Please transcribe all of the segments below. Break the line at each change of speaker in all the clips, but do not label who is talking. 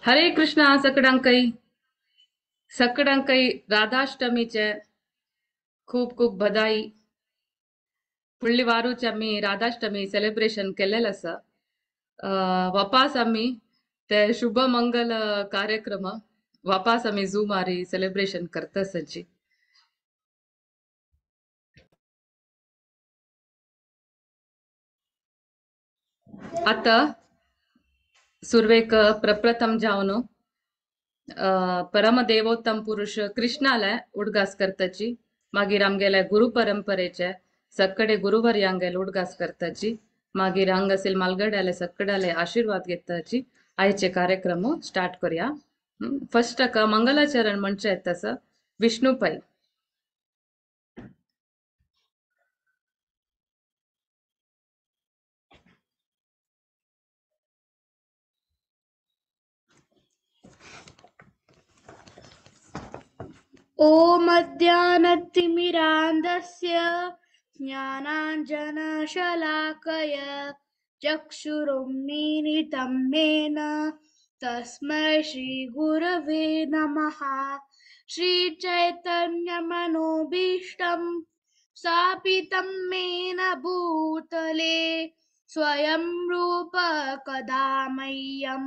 हरे कृष्णा सकडांकई सकडांकई राधाष्टमीचे खूप खूप बधाई। फुडली वारूच आमी राधाष्टमी सेलिब्रेशन केलेलं आसा। वापास आमी ते शुभ मंगल कार्यक्रम वापास आमी झूमारी सेलिब्रेशन करता सजी। आता सुरवेक प्रप्रथम जावन परमदेवोत्तम पुरुष कृष्णाले उडगास करताची, मागीर आमगेले गुरु परंपरेचे सक्कडे गुरुवर्यांगेले उडगास करताची, मागीर हांगासील मालगड्याले सक्कडाले आशीर्वाद घेताची। आयचे कार्यक्रम स्टार्ट करूया। फर्स्ट मंगलाचरण म्हणचे येता विष्णु पै।
ॐ अज्ञानतिमिरान्धस्य ज्ञानाञ्जनशलाकय चक्षुरुन्मीलितं येन तस्मै श्रीगुरवे नमः। श्रीचैतन्यमनोभीष्टं स्थापितं येन भूतले स्वयं रूप कदा मह्यं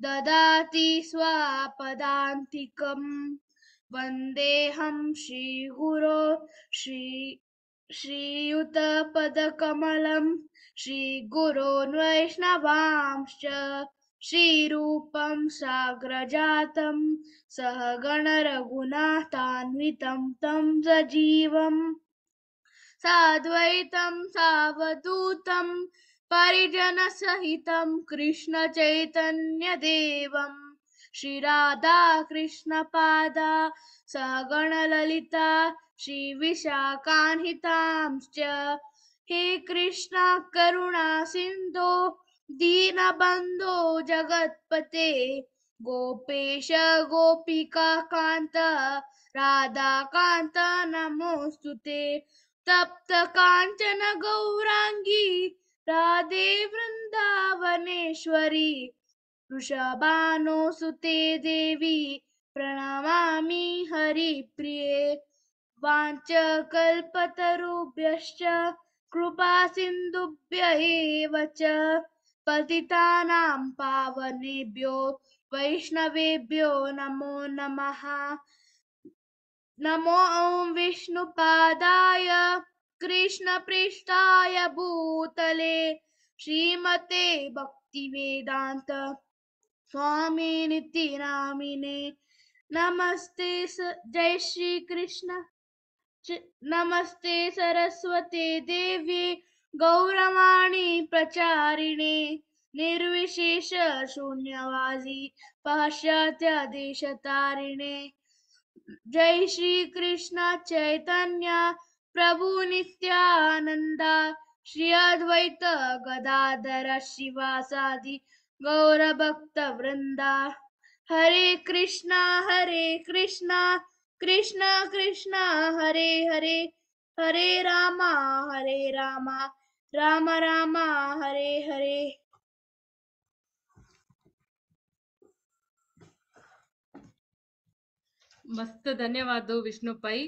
ददाति स्वपदान्तिकम्। वन्देऽहं श्रीगुरो श्रीयुतपदकमलं श्रीगुरोन् वैष्णवांश्च श्रीरूपं साग्रजातं सहगणरघुनाथान्वितं तं सजीवं साद्वैतं सावधूतं परिजनसहितं कृष्णचैतन्यदेवं श्री राधा कृष्ण पादा सहगणललिता श्री विशाखान्वितांश्च। हे कृष्ण करुणा सिंधो दीनबंधो जगत्पते गोपेश गोपिका कांत राधा कांत नमोस्तुते। तप्त कांचन गौरांगी राधे वृंदावनेश्वरी वृषभानुसुते देवी प्रणमामि हरिप्रिये। वाञ्छाकल्पतरुभ्यश्च कृपा सिन्धुभ्य एव च पतितानां पावनेभ्यो वैष्णवेभ्यो नमो नमः। नमो ॐ विष्णुपादाय कृष्णपृष्ठाय भूतले श्रीमते भक्तिवेदान्त स्वामिनिति नामिने। नमस्ते जय श्री कृष्ण। नमस्ते सरस्वती देवी गौरवाणी प्रचारिणे निर्विशेष शून्यवादी पाश्चात्य देशतारिणे। जय श्री कृष्ण चैतन्य प्रभु नित्यानंदा श्री अद्वैत गदाधर शिवासादि गौरभक्त वृंदा। हरे कृष्णा कृष्णा कृष्णा हरे हरे, हरे रामा राम राम हरे हरे।
मस्त धन्यवाद विष्णु पै।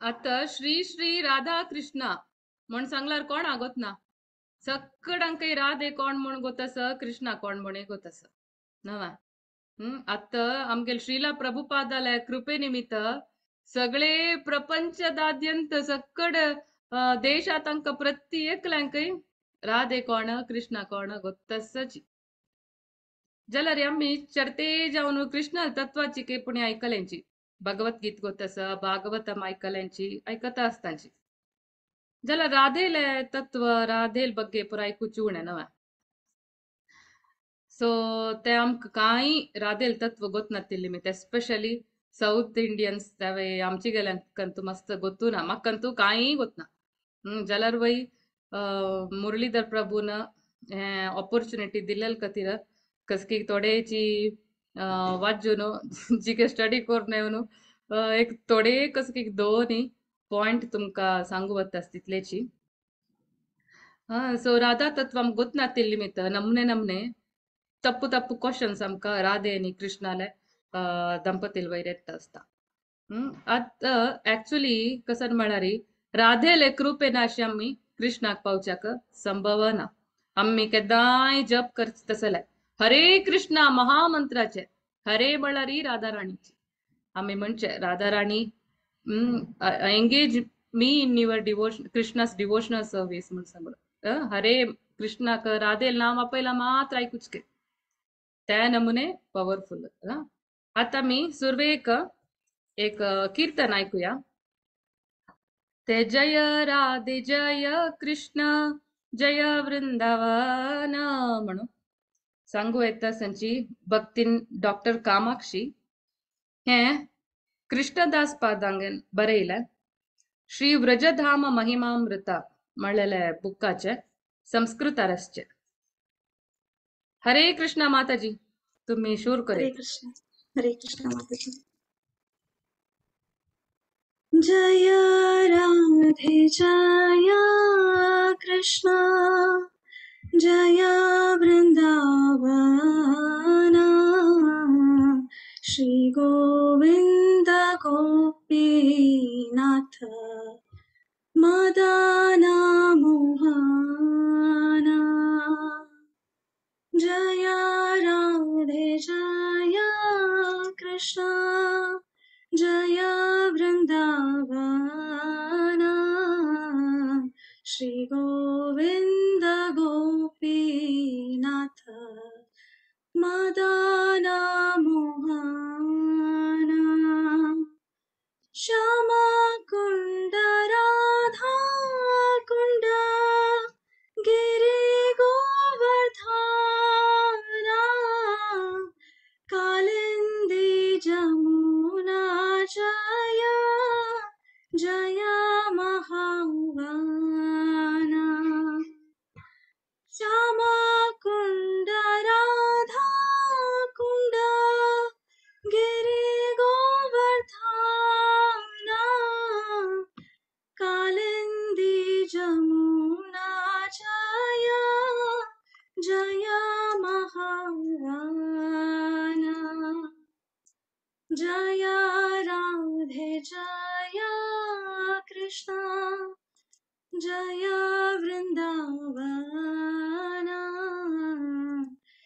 आता श्री श्री राधा कृष्णा म्हण सांगल्यार कोण आगोत ना, सक्कडांकय राधे कोण म्हण गोतस, कृष्णा कोण म्हण गोतस नवा। आता आमगेल श्रीला प्रभुपादाल्या कृपे निमित्त सगळे प्रपंचदाद्यंत सक्कड देशात आमकां प्रत्येकल्यांकय राधे कोण कृष्णा कोण गोतसची। जाल्यार आमी चडते जावन कृष्ण तत्वाची केपणी आयकल्यांची, भगवद्गीत गोतस, भागवतम आयकल्यांची आयकता आसतांची। जाल्यार राधेले तत्व राधेल बग्गे पुराय आयकुची उणें नवा। सो ते आमकां कांय राधेल तत्व गोतनातिल्ली मित एस्पेशली ಸೌತ್ ಇಂಡಿಯನ್ಸ್ ತವೆ आमची मस्त ಗೊತ್ತು ना म्हाकांतू कांय ಗೊತ್ತना. जाल्यार वय मुरलीधर प्रभून ऑपॉर्च्युनिटी दिलेल खातीर कसकी थोडेची वाचून जिके स्टडी करून येवन एक थोडे कसकी दोन पॉयंट तुमकां सांगू वता तितलेची. सो राधा तत्व आमकां ಗೊತ್ತನಾತಿल्ली निमित्त नमने नमने तप्पु तप्पु क्वेश्चन्स आमकां राधे आनी कृष्णाले ದಂಪತಿಲ್ वयर येता आसता. आतां एक्चुअली कसं म्हळ्यार राधेले कृपेन अशें आमी कृष्णाक पावच्याक संभवना. आमी केदांय जप करता तसले हरे कृष्णा महामंत्राचे हरे म्हळ्यार राधा राणीची. आमी म्हणचे Radha Rani engage me in your devotion Krishna's devotional service म्हूण सांगलो. हरे कृष्णाक राधेल नांव आपयला मात्र आयकुचके त्या नमुने पॉवरफुल. आता मी सुरवेक एक कीर्तन ऐकूया. ते जय राधे जय कृष्ण जय वृंदावन म्हणून सांगू येता संची भक्तीन डॉक्टर कामाक्षी हे कृष्णदास पादांगन बरयले श्री व्रजधाम महिमामृता म्हणलेले बुकाचे संस्कृतारसचे. हरे कृष्णा माताजी, तुम्ही शूर करे.
हरे कृष्ण हरे कृष्ण माताजी. जय राधे जय कृष्ण जय वृंदावन श्री गोविंद गोपीनाथ मदन मोहन. जय राधे जय कृष्ण जय वृंदावन श्री गोविंद गोपीनाथ मदन मोहन. श्यामा कुंड राधा कुंड गिरि गोवर्धन कालिंदी जमुना जय जय महावन. श्यामा कुंड राधा कुंड गिरि गोवर्धन कालिंदी जमुना जय जय महावन. जय राधे जय कृष्ण जय वृंदावन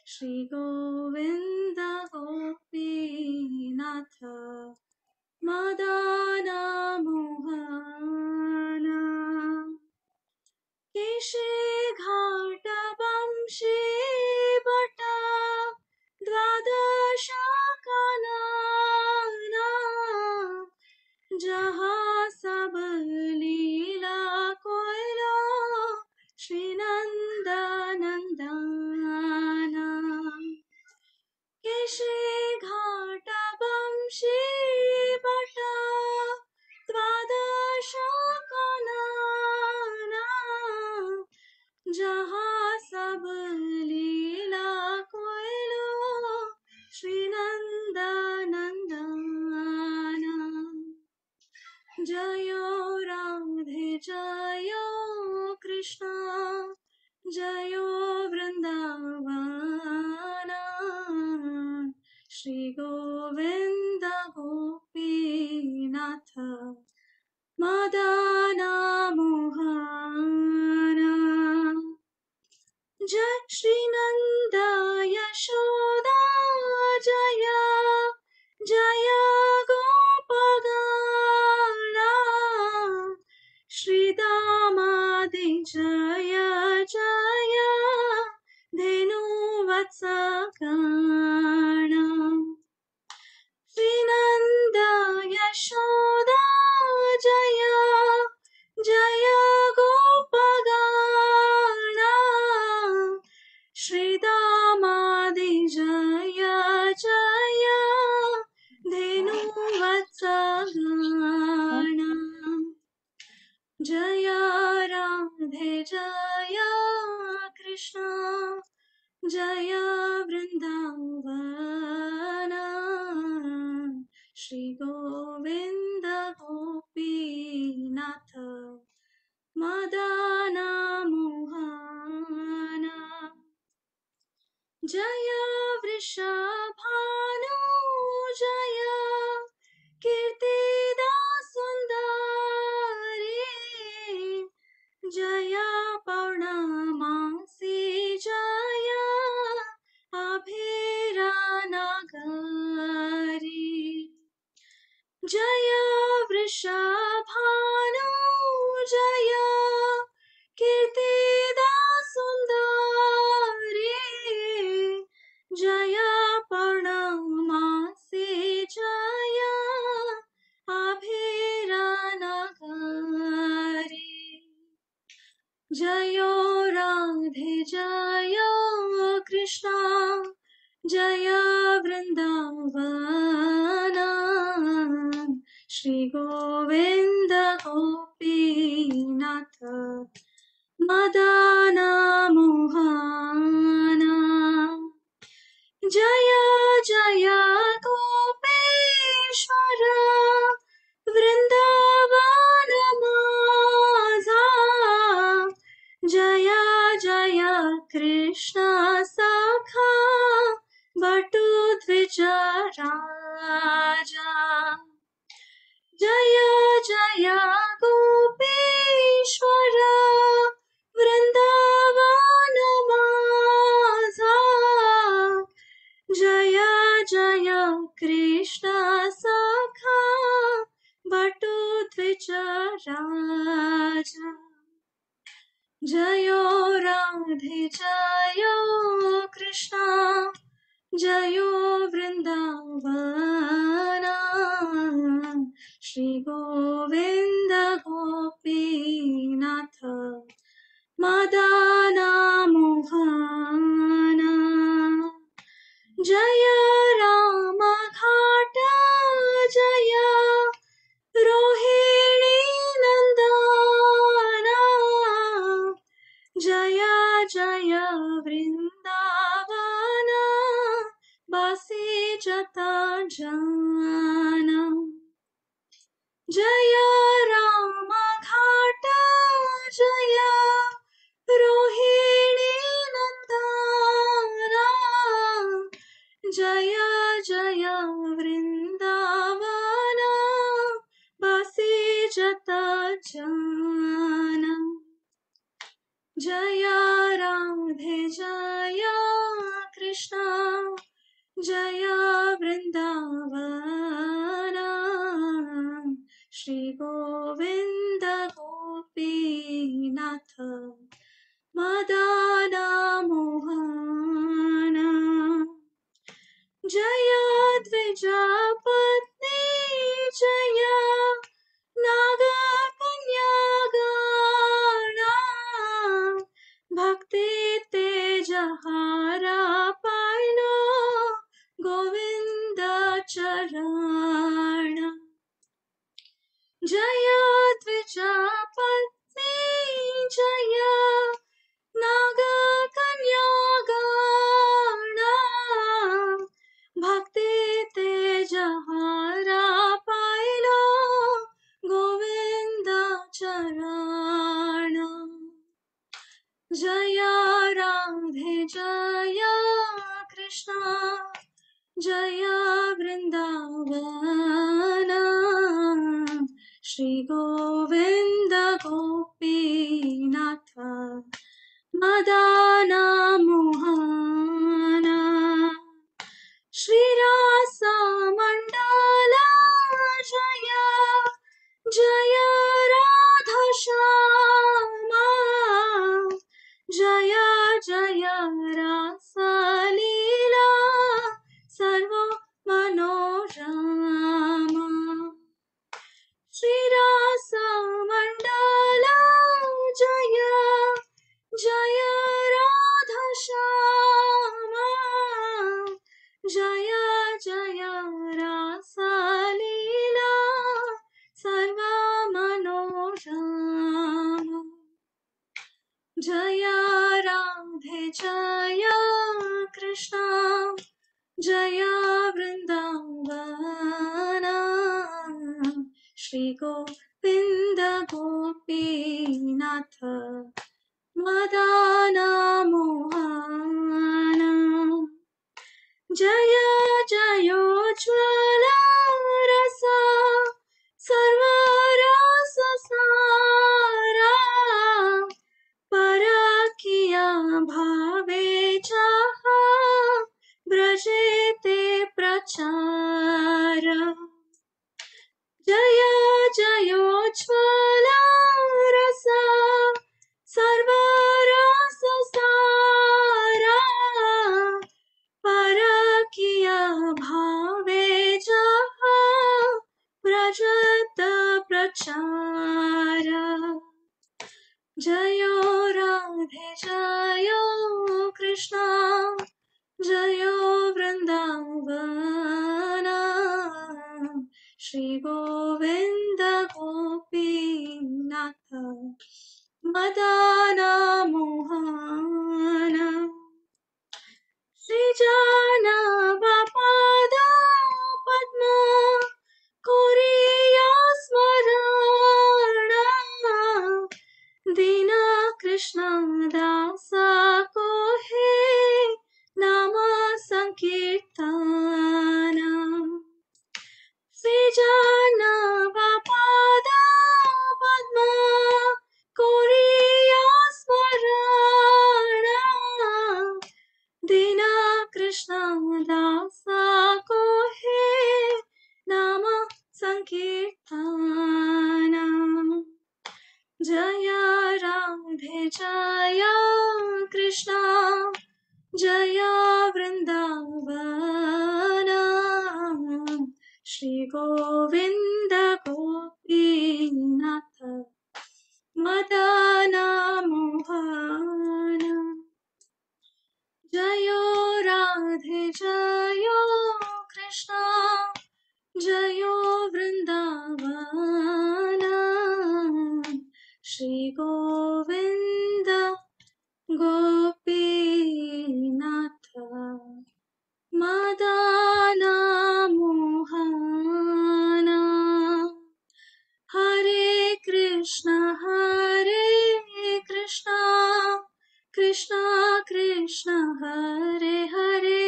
श्री गोविंद गोपीनाथ मदन मोहन. केशे घाट वंशी बट द्वादश कानना जहाँ सब लीला कोयला श्री नंद नंदन. केशे घाट वंशी बट द्वादश कानना जहाँ सब लीला कोयलो श्री नंद नंदन. जयो राधे जयो कृष्ण जयो वृंदावन श्री गोविंद गोपीनाथ मदन मोहन. जय श्री नंद यशोदा जय जय गोपगण श्री दामादि जय जय धेनु वत्सगण. जय वृंदावन श्री गोविंद गोपीनाथ मदन मोहन जय वृषभानु जय कीर्तिदा सुंदरी जय पौर्णमासी जय अभिरानगरी जय वृषभानु जय कीर्तिदा सुंदरी जय पौर्णमासी जय अभिरानगरी जय राधे जय कृष्ण जय वृंदावन श्री गोविंद गोपीनाथ मदन मोहन जय जय गोपेश्वर वृंदावन माझा जय जय कृष्ण सखा बटुद्विज राजा जय जय गोपेश्वर वृंदावन माझा जय जय कृष्ण सखा बटुद्विज राजा जय राधे जय कृष्ण जय वृंदावन श्री गोविंद गोपीनाथ मदन मोहन जय राम घाट जय रोहिणी नंदन जय जय वृंदावन बासी जता जान जय राम घाट जय रोहिणी नंदन जय जय वृंदावन बासी जता जान जय राधे जय कृष्ण जय वृंदावन श्री गोविंद गोपीनाथ मदन मोहन जय द्विजपत्नी जय नागकन्या गाना भक्ति तेजहारा पायलो गोविंद चरण जय द्विजपत्नी जय नागकन्या गाना भक्ति तेजहारा पायलो गोविंद चरण जय राधे जय कृष्ण जय वृंदावन श्री गोविंद गोपीनाथ मदन मोहन श्री रास मंडल जय जय राधा श्यामा जय जय रास लीला सर्व मनोरमा श्री रास मंडल जय जय राधा श्यामा जय जय रास लीला सर्व मनोरमा जय राधे जय कृष्ण जय वृंदावन श्री गोविंद गोपीनाथ मदन मोहन जय जयोज्ज्वल रस सर्वरस सारा परकिया भावे जहा ब्रजेते प्रचार जय जयोज्ज्वल रस सर्वरस सारा परकिया भावे जहा ब्रजत प्रचार जयो राधे जयो कृष्ण जयो वृंदावन श्री गोविंद गोपीनाथ मदन मोहन श्री जानव पद पद्म कोरिया स्मरण दीना कृष्ण दास कोहे नाम संकीर्तन श्री जानव पद पद्म कोरिया स्मरण दीना कृष्ण दास कोहे नाम संकीर्तन जय राधे जय कृष्ण जय वृंदावन श्री गोविंद गोपीनाथ मदन मोहन जयो राधे जयो कृष्ण जयो वृंदावन श्री गोविंद गोपीनाथ मदन मोहन हरे कृष्ण कृष्ण कृष्ण हरे हरे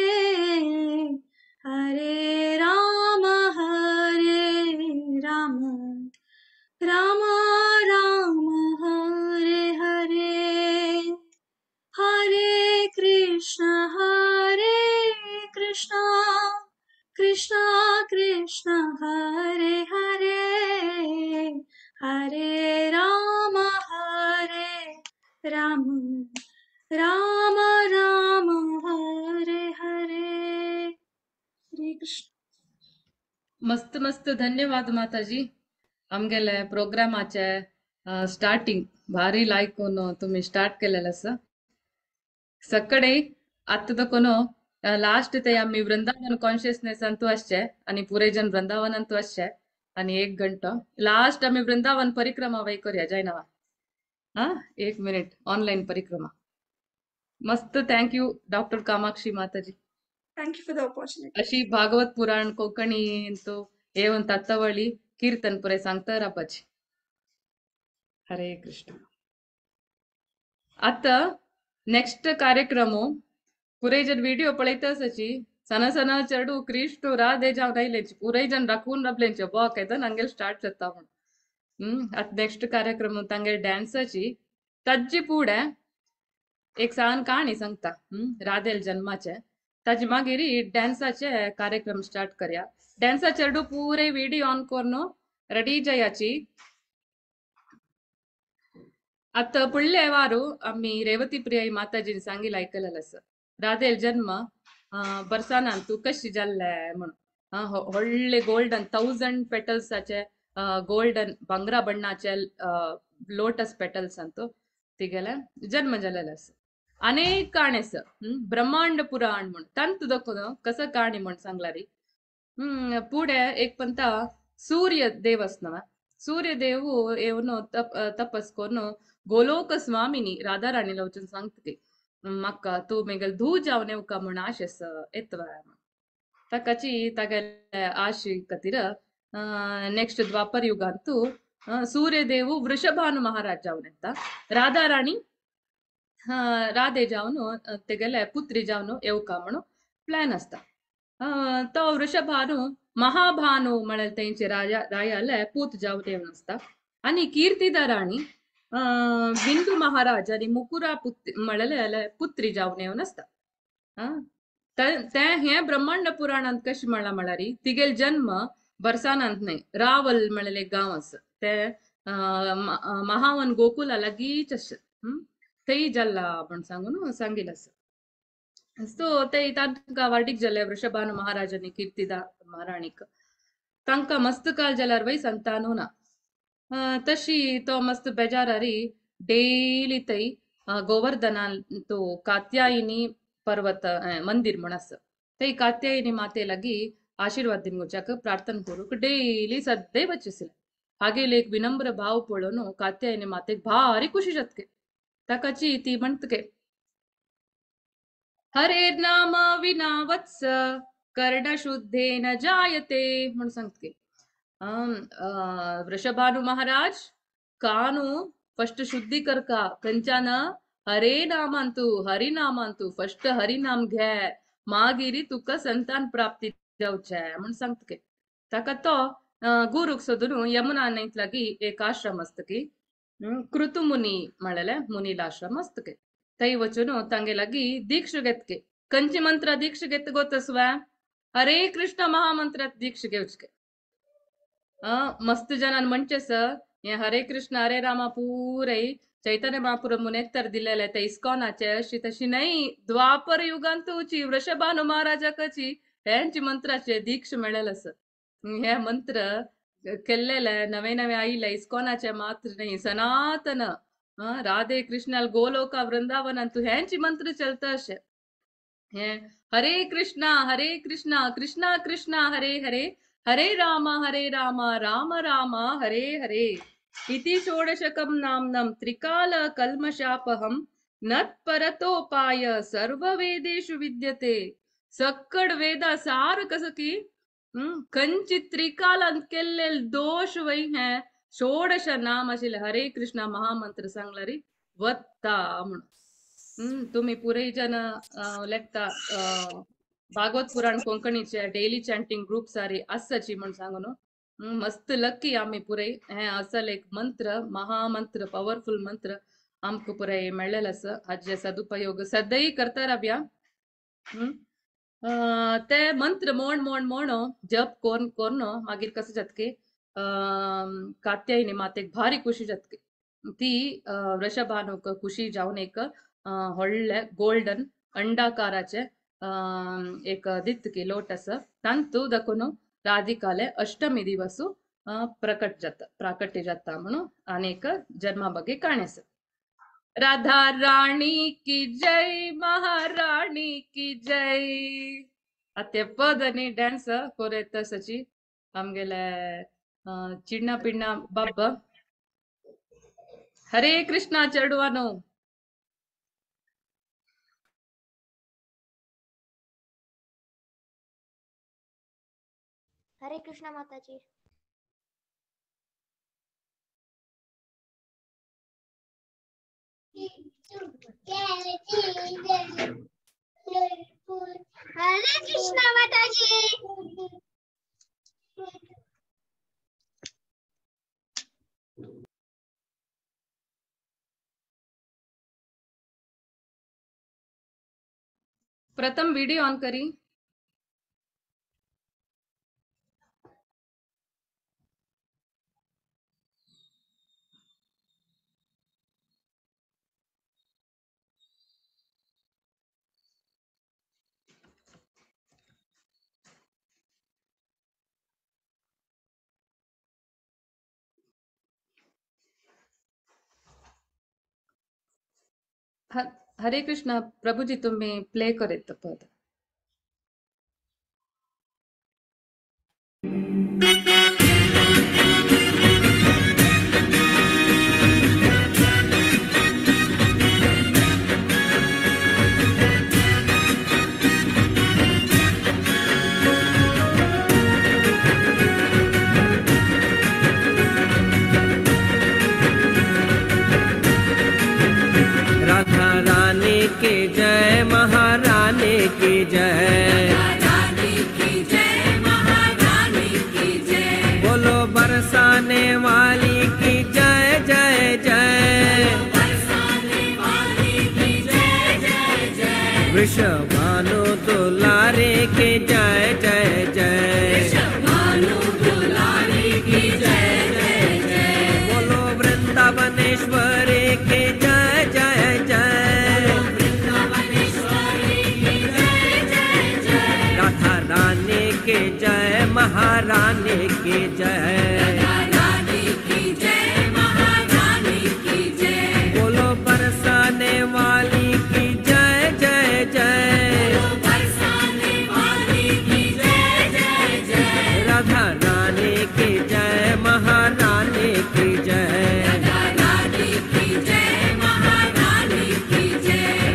हरे राम राम राम हरे हरे हरे कृष्ण कृष्ण कृष्ण हरे हरे हरे राम राम राम हरे हरे हरे कृष्ण।
मस्त मस्त धन्यवाद माताजी। आमगेले प्रोग्रामाचे स्टार्टिंग भारी लायकून तुम्ही स्टार्ट केलेलं आसा। सकडे आतां दखून लास्ट ते आमी वृंदावन कॉन्शियसनेसांतू आसचे आनी पुरे जन वृंदावनांतू आसचे आनी एक घंटो लास्ट आमी वृंदावन परिक्रमा वय करया जायना वा। हा एक मिनिट ऑनलाईन परिक्रमा। मस्त thank you doctor Kamakshi Mataji.
Thank you for the opportunity.
अशी भागवत पुराण कोकणी तो येवन तत्वळी कीर्तन पुरे सांगता रावपाची। हरे कृष्ण। आता नेक्स्ट कार्यक्रम पुरे जन व्हिडिओ पळयता आसाची सना सना चेडू कृष्ण राधे जावन आयलेची पुरे जन राखून राबलेंचे बॉक येता हांगेर स्टार्ट जाता म्हूण। आतां नेक्स्ट कार्यक्रम तांगेर डॅन्साची ताजी फुडें एक सान काणी सांगता राधेल जन्माचे ताजे मागीर डॅन्साचे कार्यक्रम स्टार्ट करया। डॅन्सा चेडू पुरे व्हिडिओ ऑन करून रेडी जायाची। आतां फुडले वारू आमी रेवती प्रिया माताजीन सांगिल आयकलेलें आसा राधेल जन्म बरसानान तूं कशी जाल्लें म्हणून व्हडले गोल्डन 1000 पेटल्साचे गोल्डन भांगरा बण्णाचे लोटस पेटल्सांतू तिगेले जन्म जाल्लेलो आसा। अनेक काणी आसा ब्रह्मांड पुराण म्हूण तांतू दाखोवन कसो काणी म्हूण सांगला री। फुडें एक पंता सूर्य देव आसना सूर्य देव येवन तपस करून गोलोक स्वामिनी राधा राणीला वचून सांगता ती म्हाका तूं मेगेल धूव जावन येवका म्हूण आश आसा येतवा. ताकाची तागेले आशे खातीर नेक्स्ट द्वापर युगांतू सूर्यदेव वृषभानु महाराज जावन येता. राधा राणी राधे जावन तेगेले पुत्री जावन येवका म्हणून प्लॅन आसता. तो वृषभानु महाभानु म्हळ्यार तेंचे राजा रायाले पूत जावन येवन आसता. आनी कीर्तिदा राणी बिंदू महाराज आनी मुकुरा म्हळेले पुत्री जावन येवन आसता. ते हें ब्रह्मांड पुराणांत कशें म्हणलां म्हळ्यार तिगेल जन्म बरसानांत न्हय, रावल म्हळेले गांव आसा ते महावन गोकुला लागींच आसा, थंय जाल्ला म्हण सांगून सांगिल्लें आसा. सो ते तांकां वार्डीक जाले वृषभानु महाराज आनी कीर्तिदा महाराणीक. तांकां मस्त काल जाल्यार वय संतानू ना. तशी तो मस्त बेजारारी डेली थंय गोवर्धनान तो कात्यायनी पर्वत मंदिर म्हण आसा थंय कात्यायनी माते लागीं आशीर्वाद दिवच्याक प्रार्थना करूंक डेली सद्दां वचीसले. हागेले एक विनम्र भाव पळोवन कात्यायनी मातेक भारी खुशी जातके. ताकाची ती म्हणटके हरे नाम विना वत्स कर्ण शुद्धेन जायते म्हण सांगतके. वृषभानु महाराज कानू फस्ट शुद्धी करका खंयच्यान हरे नामांतू हरिनामांतू फस्ट हरिनाम घे मागीर तुका संतान प्राप्ती जावचे म्हण सांगतके. ताका तो गुरूक सोदून यमुना न्हंयत लागीं एक आश्रम आसता की कृतुमुनी म्हळेले मुनील आश्रम आसता थंय वचून तांगे लागीं दीक्ष घेतके. खंयचे मंत्र दीक्ष घेत गोतस्वा हरे कृष्ण महामंत्रात दीक्ष घेवचके. मस्त जनान म्हणचे सर हे हरे कृष्ण हरे रामा पुरय चैतन्य महाप्रभू नेतर दिलेले ते इस्कॉनाचे अशी तशी न्हय, द्वापर युगांतूची वृषभानु महाराजाकची हेंची मंत्राचे दीक्ष मेळेल आसा. हे मंत्र केल्लेले नवे नवे आयिल्ले इस्कॉनाचे मात्र न्हय, सनातन राधे कृष्णाल गोलोका वृंदावनांतू हेंची मंत्र चलता अशे. हे हरे कृष्णा कृष्णा कृष्णा हरे हरे हरे राम राम राम हरे हरे इति षोडशकं नाम्नं त्रिकाल कल्मषापहं नत्परतोपाय सर्ववेदेषु विद्यते. सक्कड वेदा सार कसं की खंयची त्रिकालांत केल्ले दोश वय हे षोडश नाम आशिल्ले हरे कृष्णा महामंत्र सांगला रे वत्ता म्हणून. तुम्ही पुरे जण लेखता भागवत पुराण कोंकणीचे डेली चॅन्टिंग ग्रुप सारी आसाची म्हण सांगू न्हू. मस्त लकी आमी पुरे हे असल एक मंत्र महामंत्र पॉवरफुल मंत्र आमकां पुराय मेळ्ळेलो आसा. हाजे सदुपयोग सद्दांय करता रावया. ते मंत्र मोण मोण मोणो जप कोन कोरनो मागीर कसं जातके कात्यायनी मातेक भारी खुशी जातके. ती वृषभानुक खुशी जावन एक व्हडले गोल्डन अंडाकाराचे एक दितकी लोटस तांतू दाखोवन राधिकाले अष्टमी दिवसू प्रकट जाता प्राकट्य जाता म्हणून अनेक जन्मा बगे काणेस. राधा राणी की जय महाराणी की जय. आते पद आनी डान्स कोरेत सची आमगेले चिडना पिडना बाब. हरे कृष्णा चेडवानो.
हरे कृष्णा माताजी. हरे कृष्णा माताजी.
प्रथम वीडियो ऑन करी. हरे कृष्णा प्रभुजी तुम्ही प्ले करीत पद.
बरसाने वाली की जय जय जय। वृषभानु दुलारे के जय जय जय। बोलो वृंदावनेश्वरी के जय जय जय। राधा रानी के जय, महारानी की जय। बोलो बरसाने वाली की जय जय जय। राधा रानी की जय, महारानी की जय।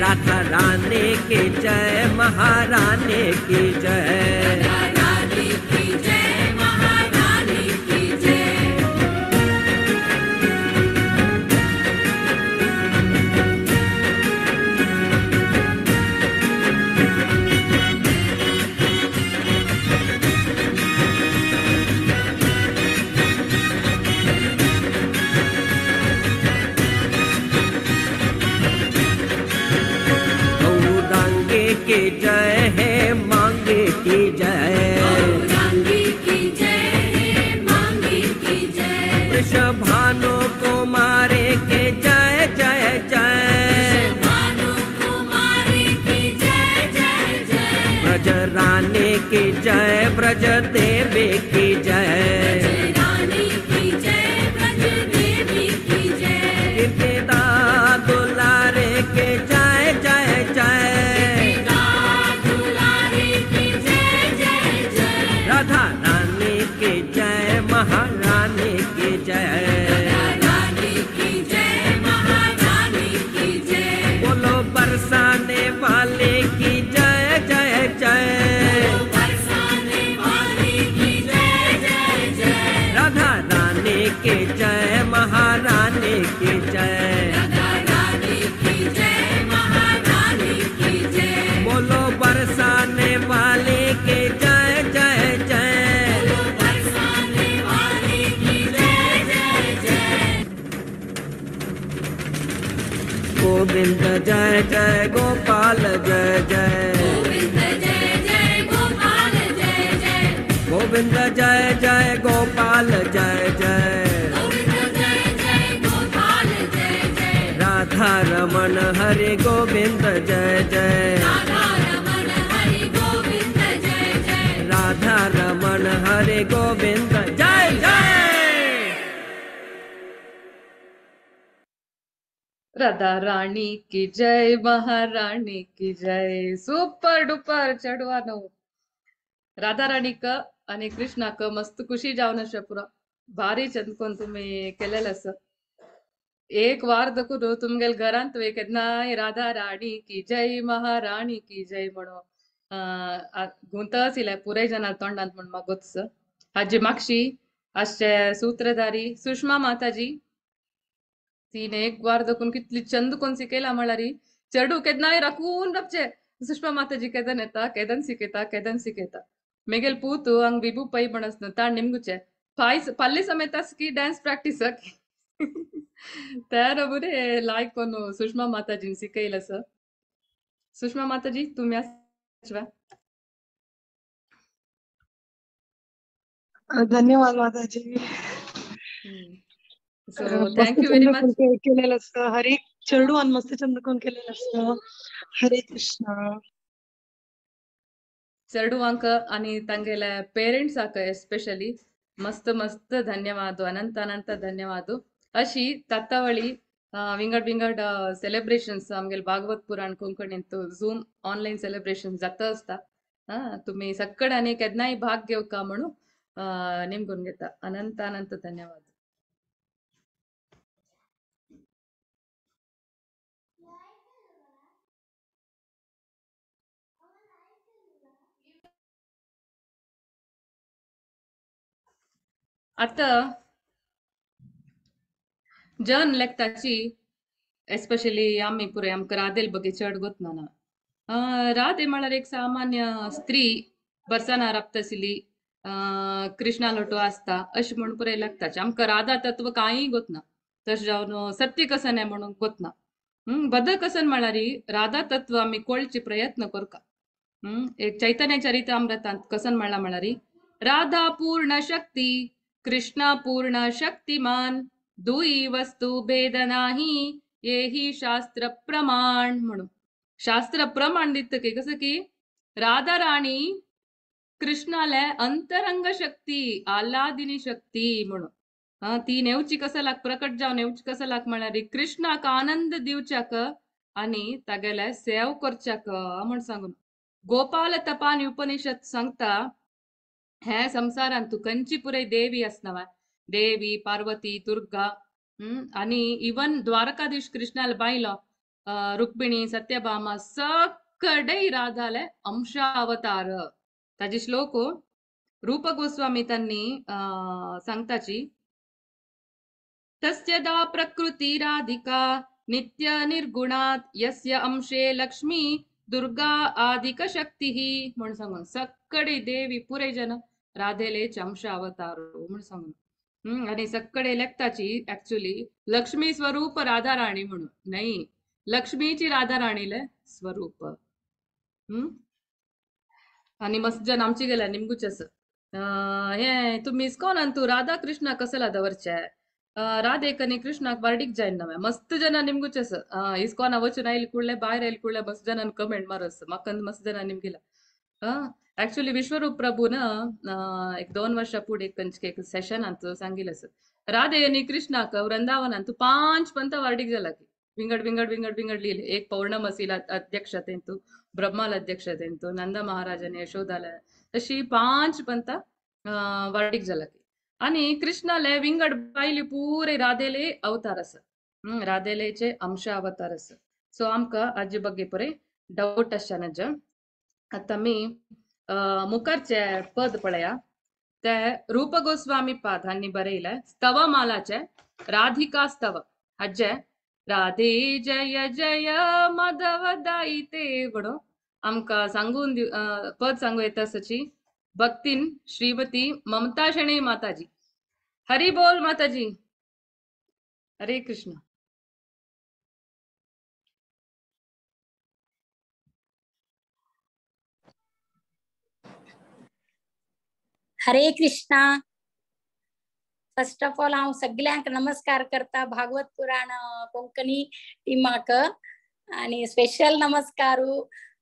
राधा रानी की जय, महारानी की जय। की जय है, मांगे की जय। वृषभानु कुमारे के जय जय जय। ब्रज रानी की जय, ब्रज देवी की जय। कीर्तिदा दुलारे के जय जय जय। राधा रानी की जय, महारानी की जय। बोलो बरसाने वाले की जय जय जय। राधा रानी की जय, महारानी की जय। बोलो बरसाने वाले के जय जय जय। गोविंद जय जय गोपाल जय जय। गोविंद जय जय गोपाल जय जय। राधा रमन हरे गोविंद जय जय। राधा रमन हरे गोविंद जय जय।
राधा रानी की जय, महारानी की जय। सुपर डुपर चेडवानो राधा राणीक आणि कृष्णाक मस्त खुशी जावन अशें पुरा भारी चंद तुमी केलेलें आसा। एक वार दकून तुमगेले घरांत केन्नाय राधा राणी की जय, महाराणी की जय म्हणून गुंतच इले पुराय जनां तोंडांत म्हण म्हाका गोत्स। हाजी मागशी आजचे सूत्रधारी सुषमा माताजी तिने एक वार दकून कितली चंद कोण शिकयला म्हळ्यार चेडू केन्नाय राखून रावचे सुषमा माताजी केदन येता, केदन शिकयता, केदन शिकयता। मेगेल पूत हांग बिबू पै म्हण आसना ताण निमगुचे पाय पल्ले समेत की डांस प्रॅक्टीस तयार बरे लायक कोण सुषमा माताजीन शिकयला सर। सुषमा माताजी तुम्ही आसा?
धन्यवाद माताजी।
So thank you very much.
केलेलं असतं हरेक चेडू आणि मस्त चंद कोण केलेलं असतं। हरे कृष्ण।
चेडवांक आणि तांगेले पेरेंट्साक एस्पेशली मस्त मस्त धन्यवाद, अनंत अनंत धन्यवाद। अशी तत्तावळी विंगड विंगड सेलिब्रेशन्स आमगेले भागवत पुराण कोंकणींत झूम ऑनलायन सेलिब्रेशन जाता आसता। तुमी सक्कडांनी केन्नाय भाग घेवका म्हणून निमगून घेता। अनंत अनंत धन्यवाद। आता जन लेखताची एस्पेशली आमी पुराय आमकां राधेल बगे चड गोतना ना। राधे म्हळ्यार एक सामान्य स्त्री बरसाना राबता आशिल्ली, कृष्णा लोटो आसता अशें म्हूण पुराय लागताचे. आमकां राधा तत्व कांय गोतना, तशें जावन सत्य कसन हें म्हणून गोतना. बद कसन म्हळ्यार राधा तत्व आमी कळचे प्रयत्न करका. एक चैतन्य चरितामृतांत कसन म्हणला म्हळ्यार राधा पूर्ण शक्ती कृष्णा पूर्ण शक्तिमान दुई वस्तू भेद नाही येही शास्त्र प्रमाण म्हणून. शास्त्र प्रमाण दित की कसं की राधा राणी कृष्णाले अंतरंग शक्ती आल्हादिनी शक्ती म्हणून. ती नेवची कसं लाग प्रकट जावन नेवची कसं लाग म्हळ्यार कृष्णाक आनंद दिवच्याक आनी तागेले सेव करच्याक म्हण सांगून. गोपाल तपान उपनिषद सांगता हे संसारांत तूं खंयची पुराय देवी आसना, देवी पार्वती दुर्गा आनी इवन द्वारकाधीश कृष्णाले बायलो रुक्मिणी सत्यभामा सकडे राधाले अंशावतार. ताजे श्लोक रूप गोस्वामी त्यांनी सांगताची तस्य दा प्रकृती राधिका नित्य निर्गुणात यस्य अंशे लक्ष्मी दुर्गा आदिक शक्ती म्हण सांगून. सकडे देवी पुरे जन राधेलेच अंश अवतार म्हण सांगून. आणि सकडे लेखताची ऍक्च्युली लक्ष्मी स्वरूप राधा राणी म्हणून नाही, लक्ष्मीची राधा राणीले स्वरूप. आणि मस्त जन आमची गेल्या निमगुच असं हे तुम्ही इस्कॉनान तू राधा कृष्णा कसला दवरचे राधेक आनी कृष्णाक बार्डीक जायन ना. मस्त जन निमगुच असं इस्कॉना वचून आयल कुडले भायर आयल कुडले मस्त जनान कमेंट मारस म्हाका मस्त जनान निमगिला. ऍक्च्युली विश्वरूप प्रभू ना एक 2 वर्षा पुढे एक सेशनांत सांगितलं असं राधे आनी कृष्णाक वृंदावनान तू 5 पंथ वार्डीक जाला की विंगड विंगड विंगड विंगड लिहिले. एक पौर्णमासीला अध्यक्षतेंतू ब्रह्माला अध्यक्षतेंतू नंद महाराजाने यशोदाला तशी 5 पंथ वार्डीक जाला की. आणि कृष्णाले विंगड बायली पुरे राधेले अवतार असं राधेलेचे अंश अवतार असं. सो आमकां आजी ಬಗ್ಗೆ पुरे डाऊट आसच्या. आतां मी मुखारचे पद पळया ते रूप गोस्वामी पाद हांणी बरयले स्तवमालाचे राधिका स्तव हाजे राधे जय जय माधव दायिते म्हणून आमकां सांगून पद सांगू येता सची भक्तीन श्रीमती ममता शणे माताजी. हरी बोल माताजी. हरे कृष्ण.
हरे कृष्णा. फर्स्ट ऑफ ऑल हांव सगल्यांक नमस्कार करता भागवत पुराण कोंकणी टिमाक आणि स्पेशल नमस्कार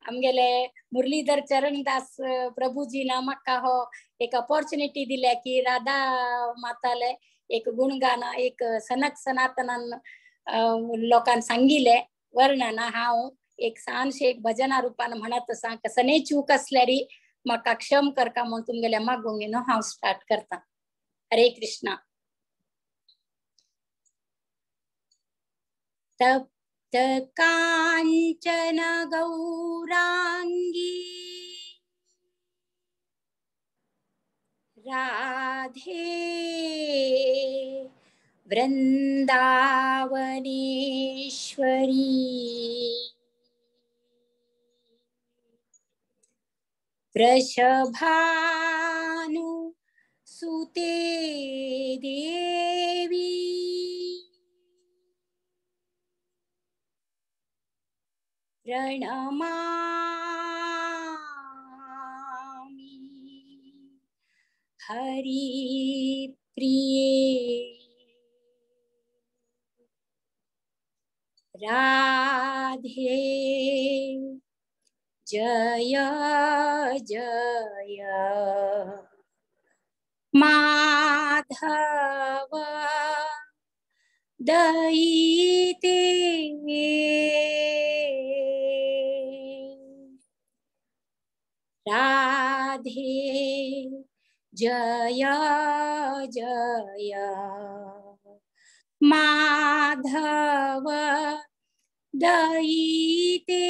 आमगेले मुरलीधर चरणदास प्रभुजीना म्हाका हो एक अपॉर्च्युनिटी दिल्या की राधा माताले एक गुणगान एक सनक सनातनान लोकांक सांगिले वर्णन हांव एक ल्हानशें एक भजना रुपान म्हणत आसा. कसने चूक आसल्यारी म्हाका क्षम करका म्हूण तुमगेल्या मागूंक न्हू हांव स्टार्ट करता. हरे कृष्णा. तप्त कांचन गौरांगी राधे वृंदावनेश्वरी वृषभानु सुते देवी प्रणमामि हरिप्रिये. राधे जय जय माधव दयिते राधे जय जय माधव दयिते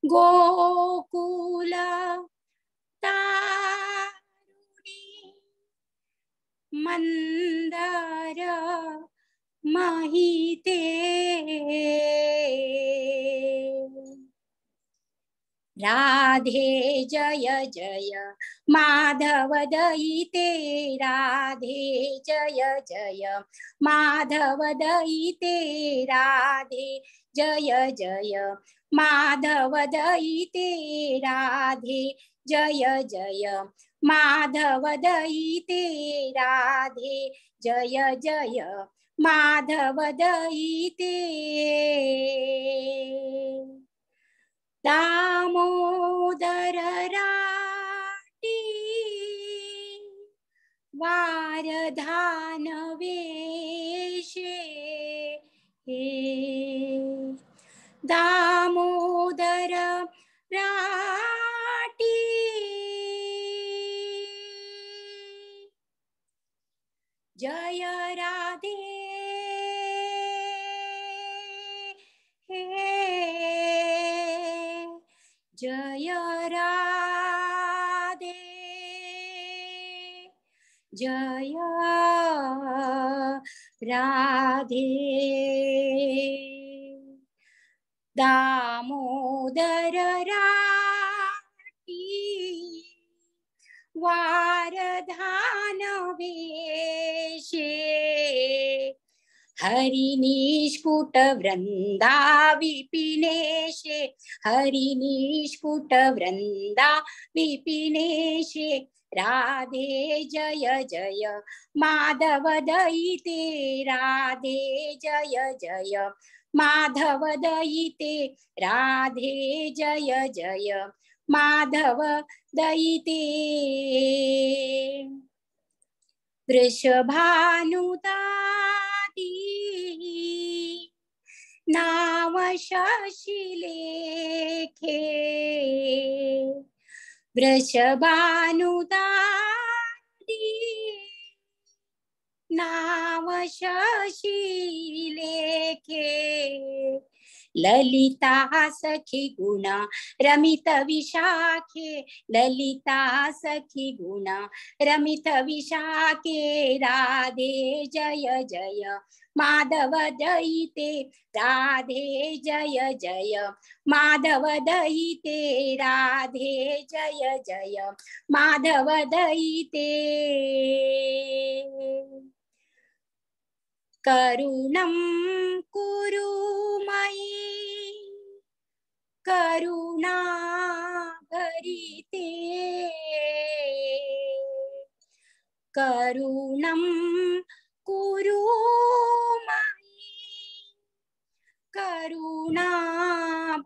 गोकुल तारुणी मंदर महिते राधे जय जय माधव दयिते राधे जय जय माधव दयिते राधे जय जय माधव दयिते राधे जय जय माधव दयिते राधे जय जय माधव दयिते। दामोदर राटी वारधान वेशे दामोदर राटी जय राधे जय राधे जय राधे। दामोदर राटी वारधान वेशे हरिनिष्कुट वृंदा विपिनेशे हरिनिष्कुट वृंदा विपिनेशे राधे जय जय माधव दयिते राधे जय जय माधव दयिते राधे जय जय माधव दयिते। वृषभानुदादी नाव शशिलेखे वृषभानुदादी नाव शशिलेखे ललिता सखी गुण रमित विशाखे ललिता सखी गुण रमित विशाखे राधे जय जय माधव दयिते राधे जय जय माधव दयिते राधे जय जय माधव दयिते। करुणं कुरु मयि करुणा भरिते करुणं कुरु मयि करुणा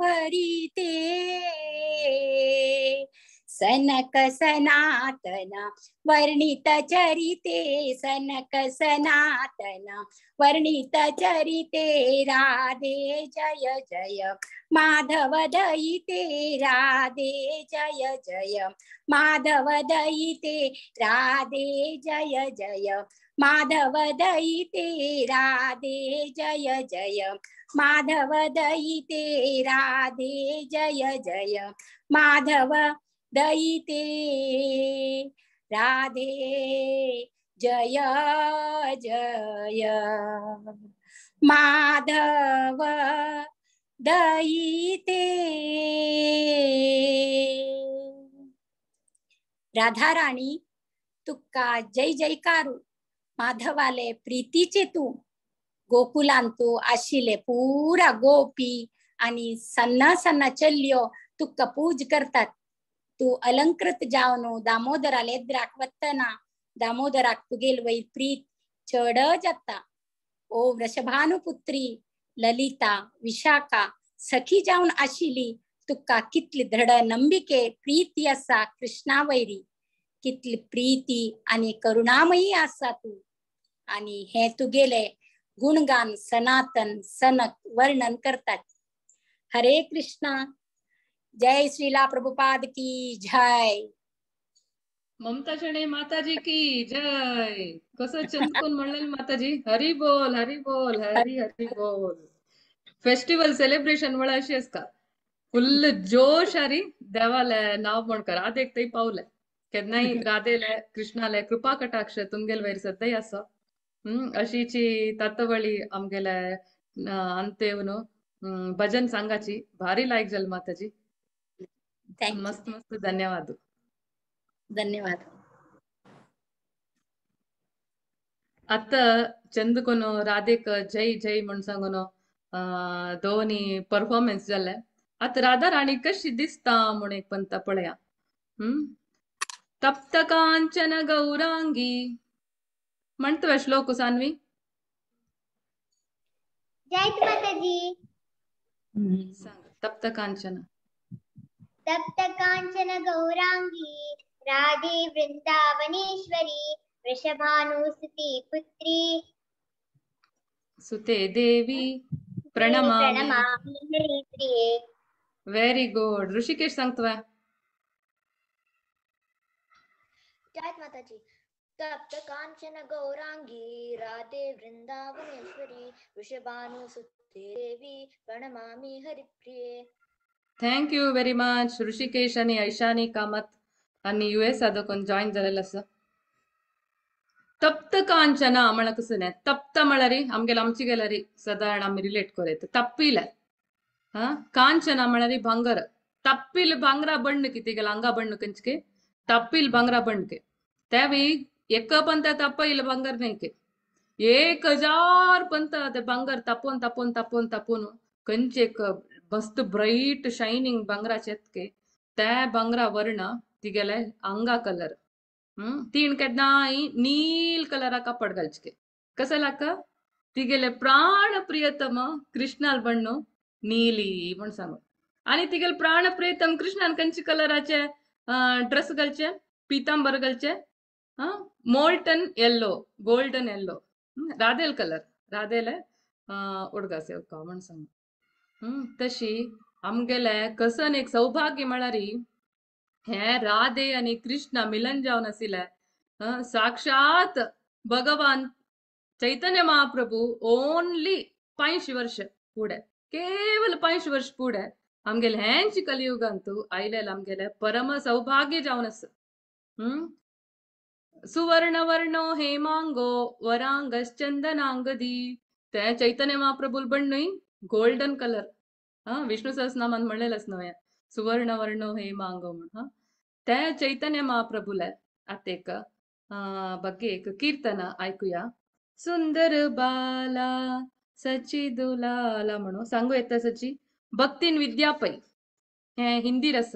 भरिते सनक सनातन वर्णित चरिते सनक सनातन वर्णित चरिते राधे जय जय माधव दयिते राधे जय जय माधव दयिते राधे जय जय माधव दयिते राधे जय जय माधव दयिते राधे जय जय माधव दयिते राधे जय जय माधव दयिते। राधा राणी तुका जय जयकारू माधवाले प्रीतीचे तू गोकुलांतु आशिले पुरा गोपी आणि सन्ना सन्ना चल्यो तुका पूज करतात। तू अलंकृत जावनो दामोदराले द्राक वत्तना दामोदराक तुगेल वैर प्रीत चड जाता। ओ वृषभानुपुत्री ललिता विशाखा सखी जावन आशिली तुका कितली दृढ नंबिके प्रीती आसा कृष्णा वैरी कितली प्रीती आणि करुणामयी आसा तू आणि हे तुगेले गुणगान सनातन सनक वर्णन करतात। हरे कृष्णा। जय श्रीला प्रभुपाद की जय।
ममता शणे माताजी की जय। कसं चंदकोन म्हणलेल माताजी हरी बोल हरी बोल हरी हरी बोल। फेस्टिवल सेलिब्रेशन म्हळ्यार अशी आसता फुल्ल जोश हरी देवाले नाव म्हणकर राधेक थंय पावले केन्नाय राधेले कृष्णाले कृपा कटाक्ष तुमगेल वयर सद्दां आसा। अशीची तत्वळी आमगेले अंतेवन भजन सांगाची भारी लायक जाल माताजी।
Thank you.
मस्त मस्त धन्यवाद.
धन्यवाद.
आता चंदकोनो राधेक जय जय म्हण सांगून दोनी परफॉर्मन्स जाले. आता राधा राणी कशी दिसता म्हण एक पंता पळया. तप्त कांचन गौरांगी म्हणतो श्लोक सान्वी.
जय माताजी.
सांग. तप्त कांचन.
तप्त कांचन गौरांगी राधे वृंदावनेश्वरी वृषभानुसुती पुत्री
सुते देवी प्रणमामि.
प्रणमामि.
Very good. ऋषिकेश सांगतोय.
जय माताजी. तप्त कांचन गौरांगी राधे वृंदावनेश्वरी वृषभानुसुते देवी प्रणमामि हरिप्रिये.
Thank you very much Rishikesh आणि ऐशानी कामत आणि युएस आदोकून जॉईन जालेलो आसा. तप्त कांचना म्हळ्यार कसं न्ही, तप्त म्हळ्यार आमगेले आमची गेल्यार सादारण आमी रिलेट करूं तप्पील. हा, कांचना म्हळ्यार भांगर. तप्पील भांगरा बण्ण कितें गेला अंगा बण्ण कंचके तप्पील भांगरा बण्णके त्यावेळी एक पंत तप्पईल भांगर नाही के 1000 पंत ते भांगर तापोवन तापोवन तापोवन तापोवन खंयचे एक मस्त ब्राईट शायनिंग भांगराचे येतके त्या भांगरा वर्ण तिगेले अंगा कलर. तीन केन्नाय नील कलरा कापड घालचे कसं लाका तिगेले प्राण प्रियतम कृष्णाल बण्ण नीली म्हण सांगू. आणि तिगेले प्राण प्रियतम कृष्णान खंयचे कलराचे ड्रेस घालचे, पितांबर घालचे, मोल्टन येल्लो, गोल्डन येल्लो, राधेल कलर, राधेले उडगा सेवका म्हण सांगू. तशी आमगेले कसन एक सौभाग्य म्हळ्यार हे राधे आणि कृष्ण मिलन जावन आशिल्ले. साक्षात भगवान चैतन्य महाप्रभू ओनली 5 वर्ष फुडें, केवल 5 वर्ष फुडें आमगेले हेंच कलियुगांतू आयलेले आमगेले परम सौभाग्य जावन आसा. सुवर्ण वर्णो हेमांगो वरांगश्चंदनांगदी ते चैतन्य महाप्रभूल बण्णूय गोल्डन कलर. हा, विष्णू सहस्रनामान म्हणलेलंच न्हय सुवर्ण वर्णो हेमांगो म्हण. हा, ते चैतन्य महाप्रभूले आतां एक ಬಗ್ಗೆ एक कीರ್ತನ ऐकूया. सुंदर बाला सची दुलाला म्हणून सांगू येता सची. भक्तीन विद्या पै हे हिंदी रस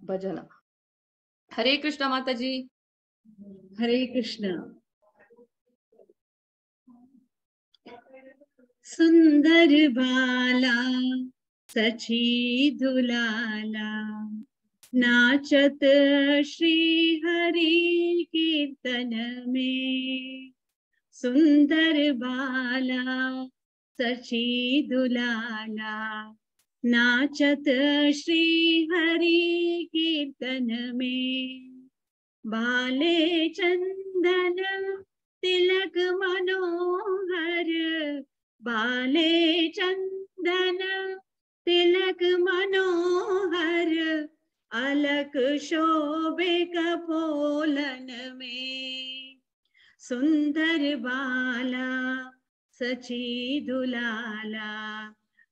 भजन. हरे कृष्ण माताजी.
हरे कृष्ण. सुंदर बाला सची दुलाला नाचत श्री हरि कीर्तन में. सुंदर बाला सची दुलाला नाचत श्री हरि कीर्तन में. बाले चंदन तिलक मनोहर बाले चंदन तिलक मनोहर अलक शोभे कपोलन में. सुंदर बाला सची दुलाला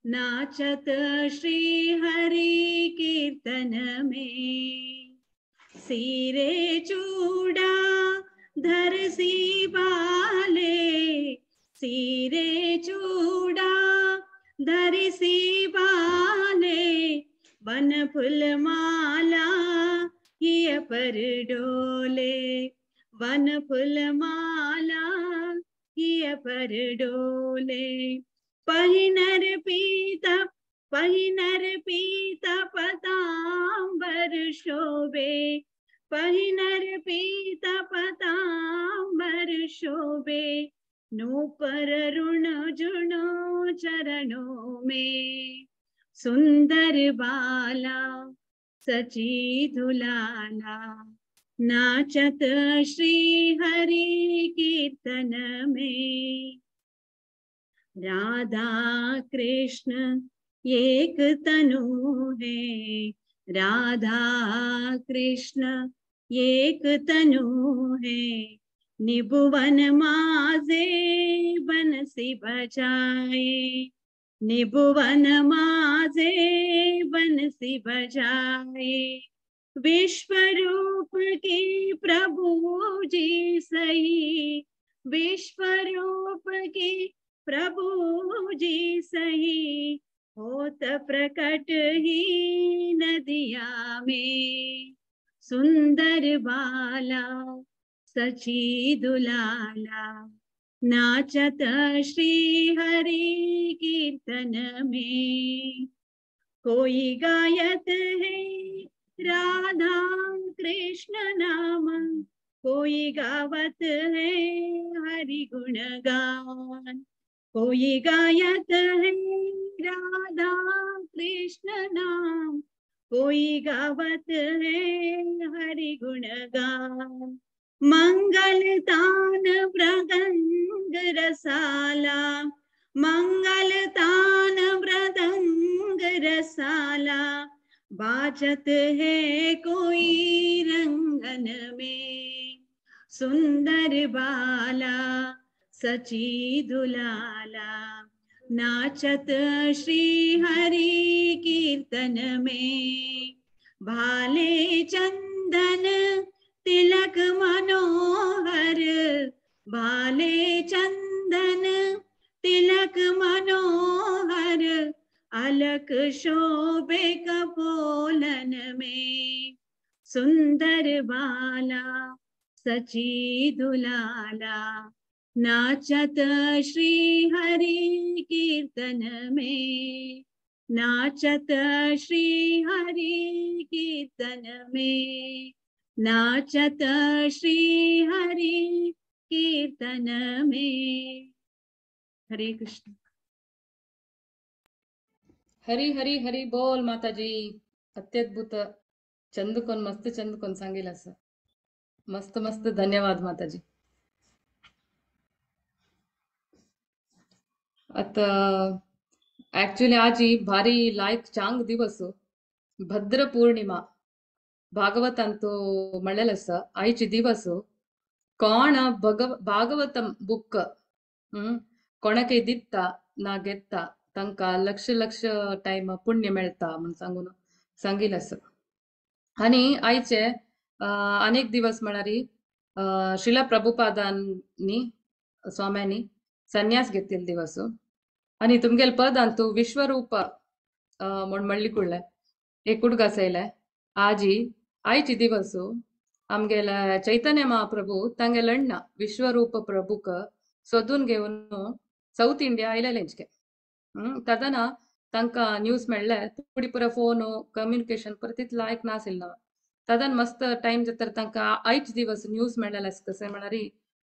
नाचत श्री हरि कीर्तन में. सीरे चूड़ा धरसी बाले सीरे चूड़ा धरसी बाले बन फूल माला हिय पर डोले बन फूल माला हिय पर डोले. पहिनर पीत पतांबर शोभे पहिनर पीत पतांबर शोभे नूपर ऋण जुणो चरणों में. सुंदर बाला सची दुलाला नाचत श्री हरि कीर्तन में. राधा कृष्ण एक तनु है राधा कृष्ण एक तनु है निभुवन माजे बंसी बजाए निभुवन माझे बंसी बजाए। विश्व रूप की प्रभु जी सही, विश्व रूप की प्रभु जी सही, होत प्रकट ही नदिया में। सुंदर बाला सची दुलाला, नाचत श्री हरि कीर्तन में। कोई गायत है राधा कृष्ण नाम, कोई गावत है हरि गुण गान। कोई गायत है राधा कृष्ण नाम, कोई गावत है हरि गुण गान। मंगल तान मृदंग रसाला, मंगल तान मृदंग रसाला, बाजत है कोई रंगन में। सुंदर बाला सची दुलाला, नाचत श्री हरि कीर्तन में। भाले चंदन तिलक मनोहर, भाले चंदन तिलक मनोहर, अलक शोभे कपोलन में। सुंदर बाला सची दुलाला, नाचत श्री हरि कीर्तन में। नाचत श्री हरि कीर्तन में, नाचत श्री हरि कीर्तन में। हरे कृष्ण।
हरी हरी हरी बोल माताजी। अत्यद्भुत चंद कोण मस्त चंद कोण सांगेल असं मस्त मस्त धन्यवाद माताजी। आता ऍक्च्युअली आजी भारी लायक चांग दिवस भद्र पौर्णिमा भागवतांतो म्हणलेलं आसा आयची दिवस कोण भागवतम बुक कोणाकय दिता ना घेता तांकां लक्ष लक्ष टायम पुण्य मेळटा म्हूण सांगून सांगिल्लें आसा। आनी आयचे अनेक दिवस म्हळ्यार श्रीला प्रभुपादांनी स्वाम्यांनी संन्यास घेतिल्लो दिवस आनी तुमगेले पदांतू विश्वरूप म्हूण म्हणली कुडले एक उडगास येयले आजी आयची दिवस आमगेले चैतन्य महाप्रभू तांगेले अण्णा विश्वरूप प्रभूक सोदून घेवन साऊथ इंडिया आयलेले इंचके तदना तांकां न्यूज मेळ्ळे पुडी पुरा फोन कम्युनिकेशन परत तितलो लायक नाशिल्लो तदन मस्त टायम जाता तांकां आयच दिवस न्यूज मेळ्ळेलें आसा कशें म्हळ्यार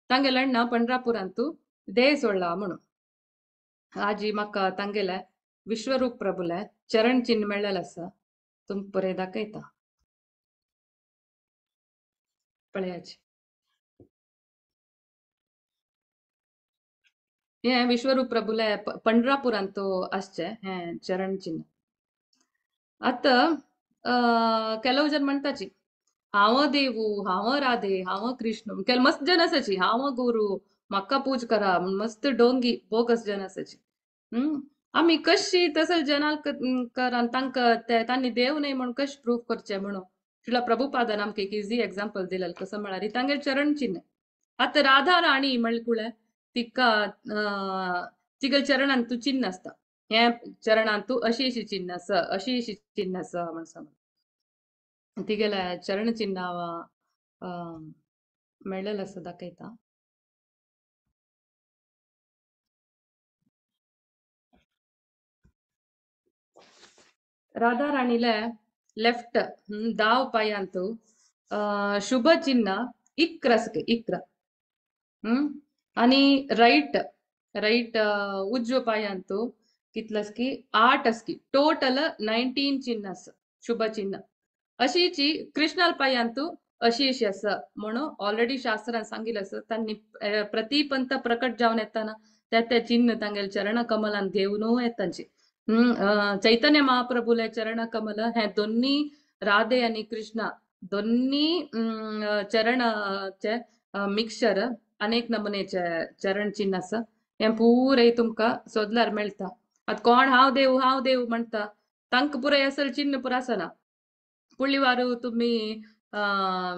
तांगेले अण्णा पंढरापुरांतू देह सोडला म्हणून आजी म्हाका तांगेले विश्वरूप प्रभूले चरण चिन्ह मेळ्ळेलें आसा तुमकां बरें दाखयता पळयाची। हे विश्वरूप प्रभूले पंढरापुरांत आसचे हे चरण चिन्ह। आतां ಕೆಲವು जन म्हणटाची हांव देवू हांव राधे हांव कृष्ण केल मस्त जन आसाची हांव गुरु म्हाका पूज करा मस्त डोंगी बोगस जन आसाची। आमी कशी तसो जनाक कर तांकां तांणी देव न्हय म्हूण कशें प्रूफ करचें म्हणून श्रीला प्रभुपादान आमकां एक इजी एग्जाम्पल दिलें कसो म्हळ्यार तांगेलें चरण चिन्ह। आतां राधा राणी म्हणले कुळे तिका तिगेल्या चरणान तूं चिन्ह आसता हे चरणान तूं अशी अशी चिन्ह आसा अशी अशी चिन्ह आसा म्हण सांग तिगेल्या चरण चिन्ह मेळ्ळेलें आसा दाखयता। राधा राणीले लेफ्ट दाव पायांतू शुभ चिन्ह 11 11 आणि राईट राईट उजव्या पायांतू कितलंस की 8 असकी टोटल 19 चिन्ह आसा शुभ चिन्ह। अशीची कृष्णाल पायांतू अशी अशी आसा म्हणून ऑलरेडी शास्त्रान सांगिल्लें आसा तांणी प्रतिपंथ प्रकट जावन येताना त्या त्या चिन्ह तांगेले चरण कमलान घेवन येतांची। चैतन्य महाप्रभूले चरण कमल हे दोन्ही राधे आणि कृष्णा दोन्ही चरणाचे मिक्सचर अनेक नमुनेचे चरण चिन्ह आसा हें पुराय तुमकां सोदल्यार मेळटा। आतां कोण हांव देव हांव देव म्हणटा तांकां पुराय असल चिन्न पुरो आसना. पुळिवारू तुमी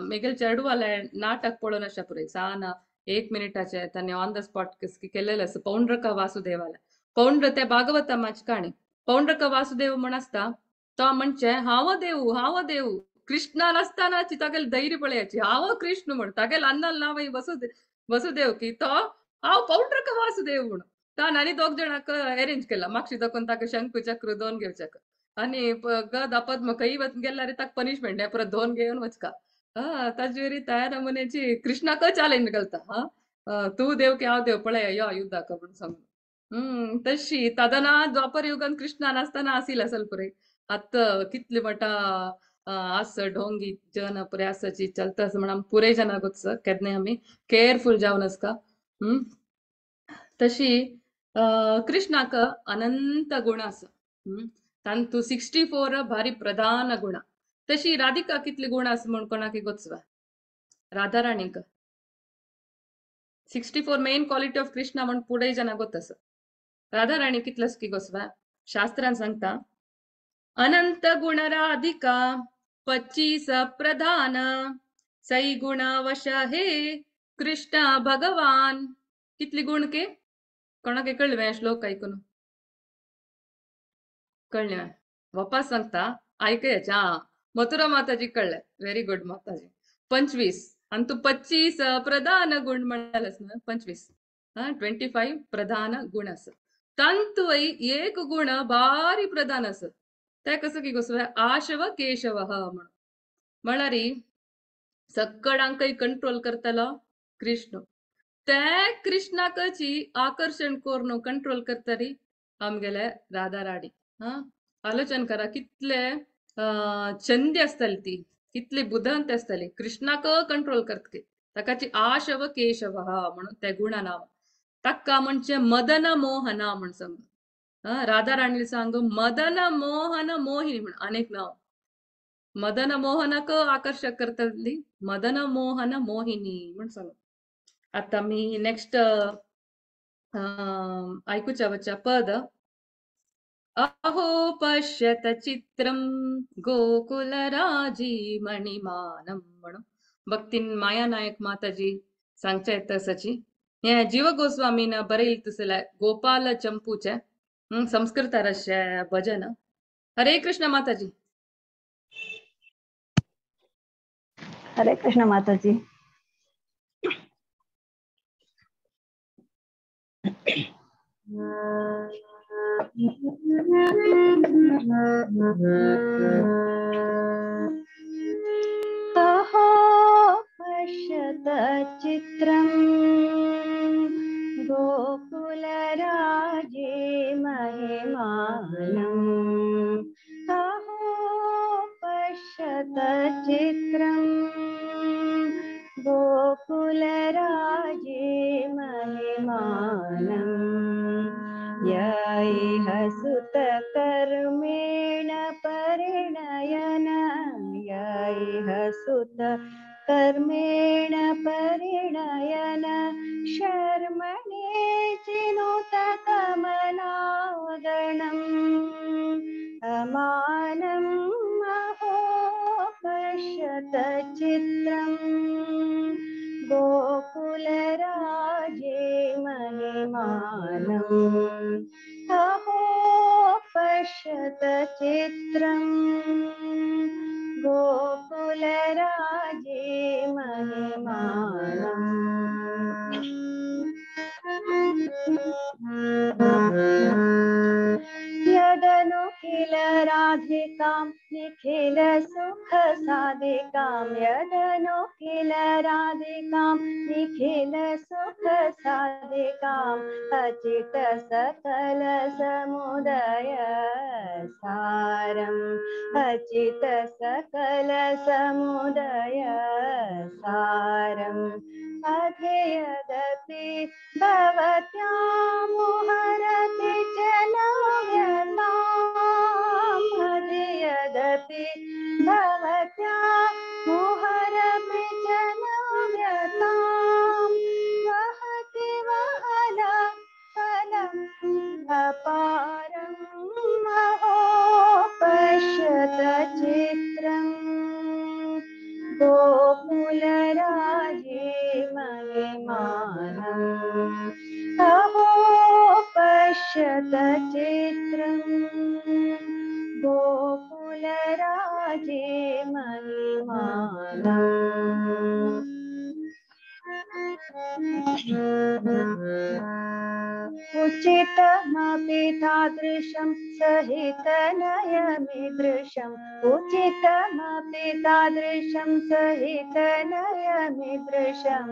मेगेल चेडवाले नाटक पळोवन आसा पुराय सान 1 मिनिटाचे तांणी ऑन the spot केलेलें आसा पौंड्रक वासुदेवाले. पौंड्र ते भागवतमाची काणी. पौंड्रक वासुदेव म्हण आसता तो म्हणचे हांव देव हांव देव कृष्णा नासतानाची तागेले धैर्य पळयाची हांव कृष्ण म्हण तागेले अन्नाल नांव वसुदेव वसुदेव की तो हांव पौंड्रक वासुदेव म्हण तान आनी दोग जाणांक अरेंज केला मागशी दाखोवन ताका शंख चक्र दोन घेवच्याक आनी गदा पद्म खंय गेल्यार ताका पनिशमेंट परत दोन घेवन वचका. ताजेर तयार नमुन्याची कृष्णाक चॅलेंज घालता हा तूं देव की हांव देव पळय यो युद्धाक म्हणून सांगून. तशी तदना द्वापर युगान कृष्णा नासतना आसील असल पुराय. आतां कितले म्हणटा आस ढोंगी जन पुराय आसाची चलता म्हण आमी पुराय जनाक केन्नाय आमी केअरफूल जावन आसता. तशी कृष्णाक अनंत गुण आसा तांतू 64 भारी प्रधान गुण. तशी राधिका कितले गुण आसा म्हण कोणाक गोचवा राधा राणीक 64 मेन क्वालिटी ऑफ कृष्णा म्हण पुढे जना गोत आसा. राधा राणी कितलस की गोसवा शास्त्रान सांगता अनंत गुण राधिका 25 प्रधान सई गुण वश हे कृष्ण भगवान. कितली गुण के कोणाक कळ्ळें श्लोक ऐकून कळ्ळें वापस सांगता आयकयाचे. हा मथुरा माताजी कळ्ळें व्हेरी गुड माताजी. 25 आनी तूं 25 प्रधान गुण म्हणलेस न्हय 25 हा 25 प्रधान गुण आसा. तांतूय एक गुण भारी प्रधान आसा ते कसो की गोसवे आशव केशव म्हणून म्हळ्यार सकडांकय कंट्रोल करतलो कृष्ण. ते कृष्णाकची आकर्षण करून कंट्रोल करतरी आमगेले राधा राणी. हा आलोचन करा कितले छंदी आसताली ती कितली बुदंत आसताली कृष्णाक कंट्रोल करतकी ताकाची आशव केशव म्हणून ते गुणा नांव. ताका म्हणजे मदन मोहना म्हण सांग राधा राणी सांग मदन मोहन मोहिनी म्हण अनेक नांव. मदन मोहनाक आकर्षक करतली मदन मोहन मोहिनी म्हण सांग. आता मी नेक्स्ट आयकुच्या वच्या पद. अहो पश्यत चित्रं गोकुलराजी मणिमानम म्हणून भक्तीन माया नायक माताजी सांगच्या तसची हे जीव गोस्वामीन बरयल तसले गोपाल चंपूचे संस्कृत रस्य भजन. हरे कृष्ण माताजी.
हरे कृष्ण माताजी. अहो पश्यत चित्रं गोकुलराजे महिमानम्. अहो पश्यत चित्रं गोकुलराजे महिमानम्. य इह सुतकर्मेण परिणयन य इह सुतकर्मेण परिणयन शर्मणे चिनुत कमलागणम् अमानम् अहो पश्यत चित्रम् गोकुलराजे महिमानम्. अहो पश्यत चित्रम् गोकुलराजे महिमानम्. यदनु किल राधिकां निखिल सुख साधिकां यदनु किल राधिकां निखिल सुख साधिकां अचित सकल समुदय सारम् अचित सकल समुदय सारम् अधेयदपि भवत्यामुहरति च नव्यताम् अधेयदपि भवत्यामुहरति च नव्यताम् वहति वहन फलम् अपारम् गोकुलराजे महिमानम् अहो पश्यत चित्रम् गोकुलराजे महिमानम्। उचितमपि तादृशं सहितनयमीदृशम् उचितमपि तादृशं सहितनयमीदृशं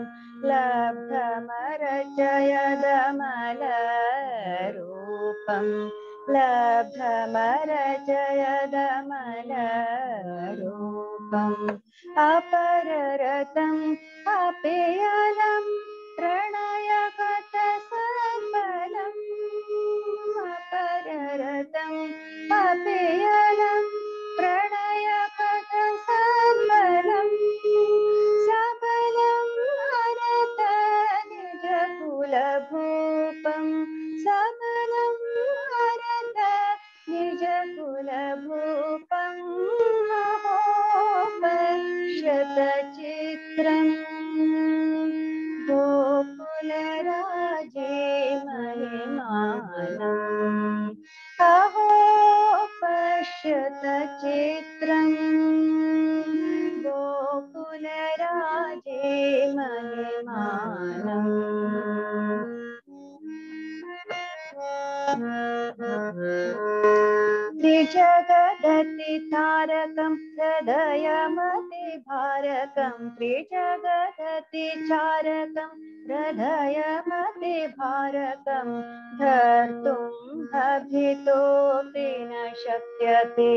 लब्धमरचयदमलरूपं लब्धमरचयदमलरूपम् अपररतम् अपेयलं प्रणयगतसर्वलम् अपररतम् अपेयलं प्रणयगतसर्वलम् सबलं हरत निजकुलभूपं सबलं हरत निजकुलभूपं अहो पश्यत चित्रम् गोकुलराजे महिमानम् अहो पश्यत चित्रम् गोकुलराजे महिमानम्। त्रिजगदति तारकं हृदयमति भारकं त्रिजगदति चारकं हृदयमति भारकं धर्तुं भवितोऽपि न शक्यते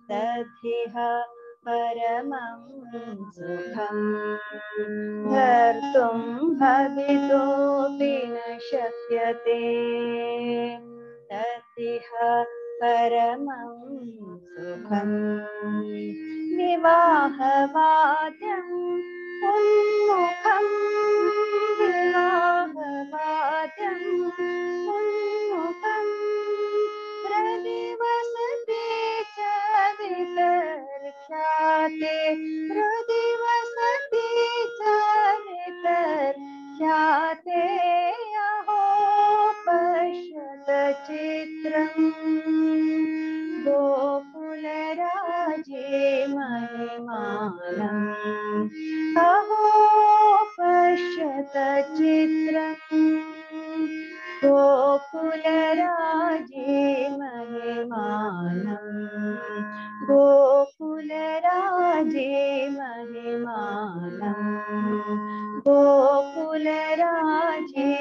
तद्धिह परमं सुखं धर्तुं भवितोऽपि न शक्यते तद्धिह परमं सुखं। विवाहवाद्यम् उन्मुखं विवाहवाद्यम् उन्मुखं हृदि वसति च वितर्क्ष्याते हृदि वसति च वितर्क्ष्याते अहो पश्यत चित्रम् गोकुलराजे महिमानम् अहो पश्यत चित्रम् गोकुलराजे महिमानम् गोकुलराजे महिमानम् गोकुलराजे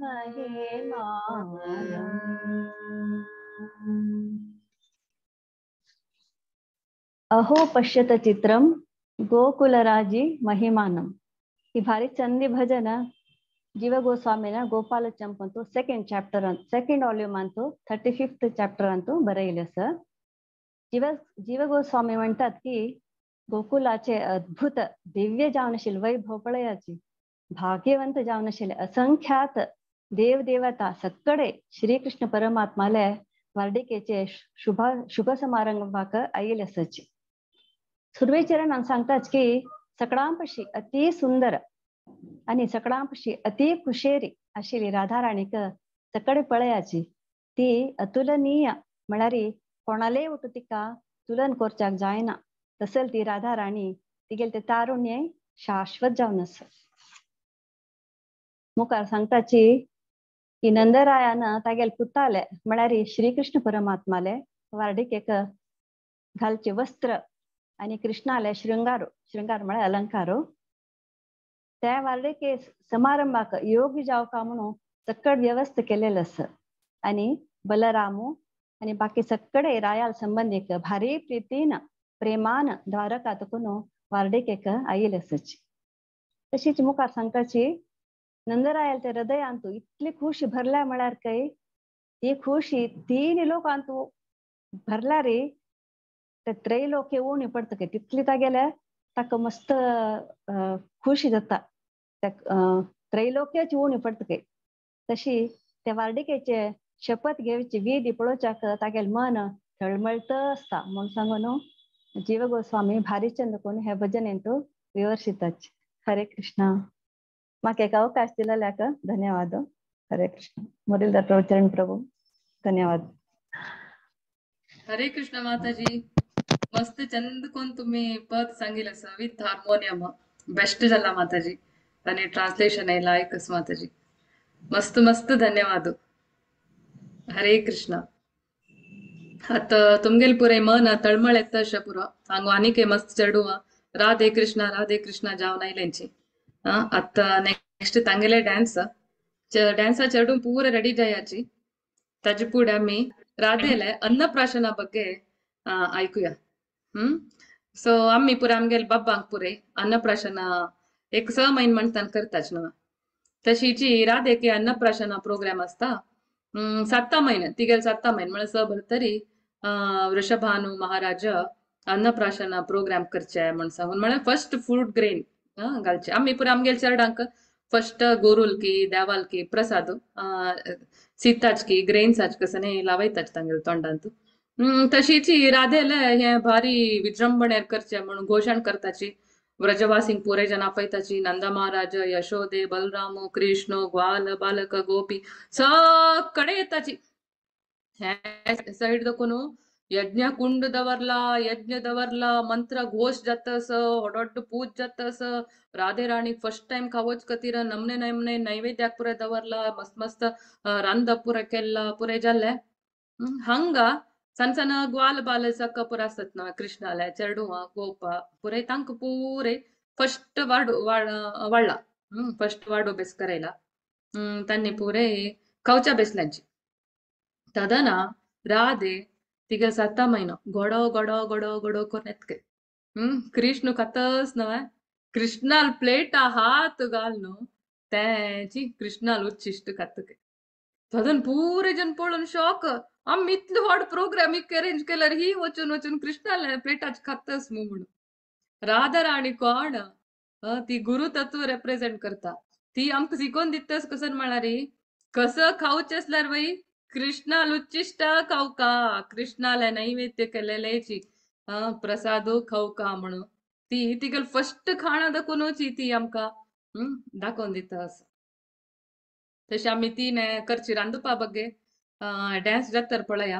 महिमानम्।
अहो पश्यत चित्रम गोकुलराजी महिमानम ही भारी चंदी भजन जीव गोस्वामीನ ಗೋಪಾಲ ಚಂಪಂತು ಸೆಕೆಂಡ್ ಚಾಪ್ಟರ್ ಅಂತ ಸೆಕೆಂಡ್ ವಾಲ್ಯೂಮ್ ಅಂತೂ 35th chapter ಅಂತೂ बरयले सर। जीव जीव गोस्वामी म्हणतात की गोकुलाचे अद्भुत दिव्य जावनशील वैभव पळयाची भाग्यवंत जावनशील असंख्यात देवदेवता सक्कडे श्रीकृष्ण परमात्माले वार्डिकेचे शुभ शुभ समारंभाक आयिल्ले आसाची। सुर्वेचरण सांगताच की सकळांपशी अति सुंदर आणि सकळांपशी अति कुशेरी आशिल्ली राधाराणीक सकडे पळयाची ती अतुलनीय म्हळ्यार कोणालेय वटू तिका तुलन करच्याक जायना तसल ती राधाराणी तिगेले ते तारुण्य शाश्वत जावन आसा। मुखार सांगताची की नंदरायान तागेले पुताले म्हळ्यार श्रीकृष्ण परमात्माले वार्डिकेक घालचे वस्त्र आणि कृष्णाले शृंगार शृंगार म्हळ्यार अलंकारो त्या वार्डिके समारंभाक योग्य जावका म्हणून सक्कड व्यवस्था केलेलं आसा। आणि बलरामू आणि बाकी सक्कडे रायाल संबंधीक भारी प्रीतीन प्रेमान द्वारका तुकून वार्डिकेक आयिल्ले आसाची। तशीच मुखार सांगताची नंदरायाल ते हृदयांतू इतली खुशी भरल्या म्हळ्यार काय ती खुशी तीन लोकांतू भरल्या रे ते त्रैलोक्य उणी पडता काय तितली तागेल्या ताका मस्त खुशी जाता त्या त्रैलोक्याची उणी पडता काय तशी त्या वार्डिकेचे शपथ घेवची विधी पळोवच्याक तागेले मन तळमळत आसता म्हूण सांगून जीव गोस्वामी भारी चंद कोण हे भजन ಎಂತು ವಿವರಿಸಿತಾಚ್. हरे कृष्ण. माका एक अवकाश दिलेल्याक धन्यवाद. हरे कृष्ण. मुरलीधर प्रभु चरण प्रभु धन्यवाद.
हरे कृष्ण माताजी, मस्त चंद कोण तुम्ही पद सांगितलं असं विथ हार्मोनियम बेस्ट झाला माताजी आणि ट्रान्सलेशन आहे लायकच माताजी, मस्त मस्त धन्यवाद. हरे कृष्ण. आता तुमगेल पुरे मन तळमळ येत अशें पुरो हांगा आनीक मस्त चेडूं राधे कृष्ण राधे कृष्ण जावन आयलेंची. आतां नेक्स्ट तांगेले डान्स डान्सा चेडूं पूरा रेडी जायाची. ताजे फुडें आमी राधेले अन्नप्राशना ಬಗ್ಗೆ आयकुया. सो आमी पुरा आमगेले बाबांक पुरे अन्नप्राशना एक 6 म्हयने म्हणटान करताच न्हू. तशीची राधेक अन्नप्राशना प्रोग्राम आसता 7 म्हयने, तिगेले 7 म्हयने म्हळ्यार 6 भरतरी वृषभानु महाराज अन्नप्राशना प्रोग्राम करचे म्हण सांगून म्हळ्यार फर्स्ट फूड ग्रेन घालचे. आमी पुरा आमगेले चेरडांक फर्स्ट गोरुलकी देवालकी प्रसाद सीताचकी ग्रेन्साच कसं लावयताच तांगेले तोंडांत. तशीची राधेले हे भारी विजृंभणे करचे म्हणून घोषण करताची. व्रजवासिंग पुरे जन आपयताची, नंद महाराज यशोदे बलराम कृष्ण ग्वाल बालक गोपी सगळे येताची. हे साईड दाखोवन यज्ञ कुंड दवरला, यज्ञ दवरला, मंत्र घोष जाता असं, होडोड्ड पूज जाता असं. राधे राणी फर्स्ट टाइम खावोच खातीर नमने नमने नैवेद्याक पुरे दवरला, मस्त मस्त रांद पुरे केल्ला पुरे जाल्ले. हांगा सण सण ग्वाल बाल सक पुरा आसत ना कृष्णाले चेडुआ गोपा पुरे तांक पुरे फर्स्ट वाडू वाडला फर्स्ट वाडू बेस करायला तांणी पुरे खावच्या बेसल्यांची. तदना राधे तिगे 7 म्हयनो गोडो गोडो गोडो गोडो करून येतके. कृष्ण खातच न्हय, कृष्णाल प्लेटा हात घाल न्हू तेची कृष्णाल उच्चिश्ट खातके. तदन पुरे जन पळोवन शॉक, आमी इतलो व्हड प्रोग्राम अरेंज केल्यार ही वचून वचून कृष्णाले प्लेटाच खातच मू म्हणून. राधा राणी कोण ती गुरु तत्व रेप्रेझेंट करता, ती आमकां शिकोवन दितस कसं म्हळ्यार कसं खावचें आसल्यार बाई कृष्णाल उच्चिश्ट खावका, कृष्णाले नैवेद्य केलेलेची प्रसादू खावका म्हणून ती तिगेले फर्स्ट खाणां दाखोवनूच ती आमकां दाखोवन दिता असं. तशें आमी ती करची रांदपा बगे डान्स जातर पळया.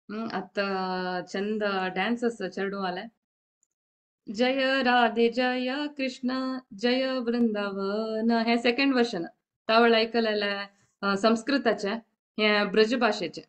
आतां चंद डान्स आसा चेडवाले. जय राधे जय कृष्ण जय वृंदावन हे सेकंड वर्शन तावळ आयकलेले संस्कृताचे, हे ब्रज भाशेचे.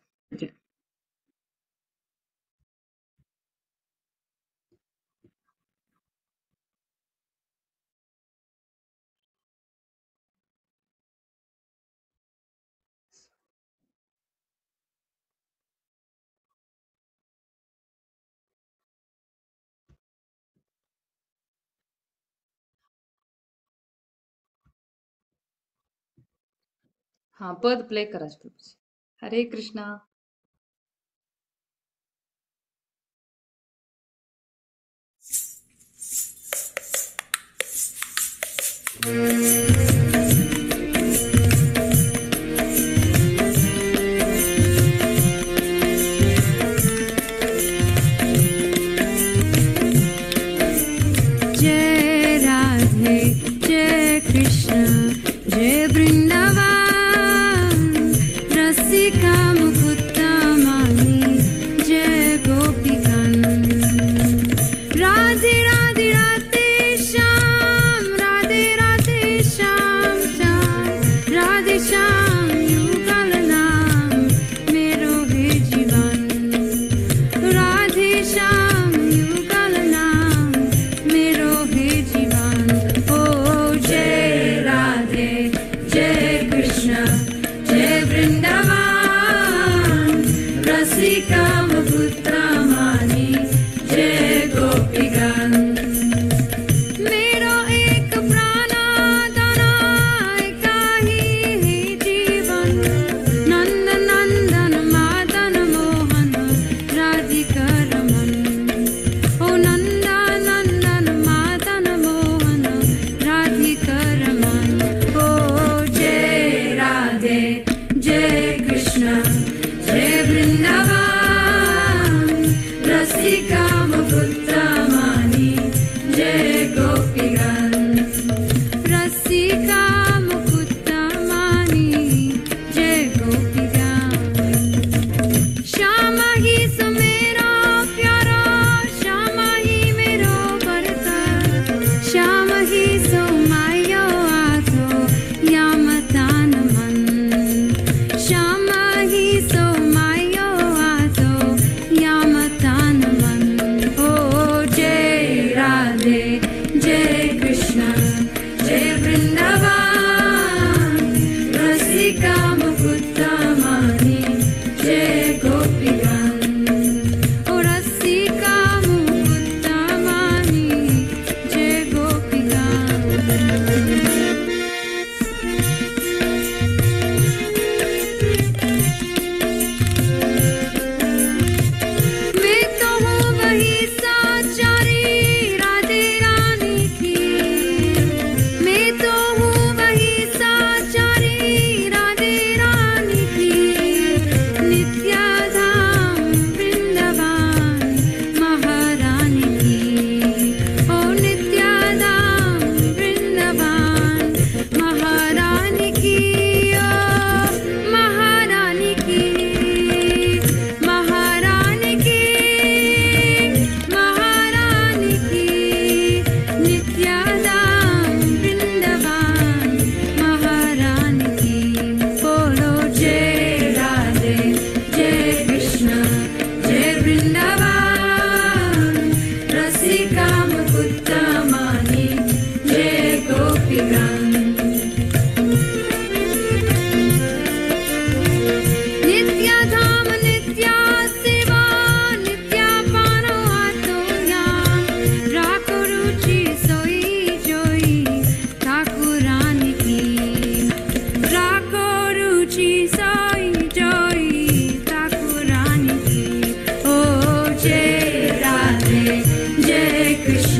हाँ पद प्ले करा प्रभुजी. हरे कृष्णा.
जय राधे जय कृष्ण जय वृंदावन रसिका मुकुता मानी जय गोपिकान. राधे राधे राधे श्याम राधे राधे श्याम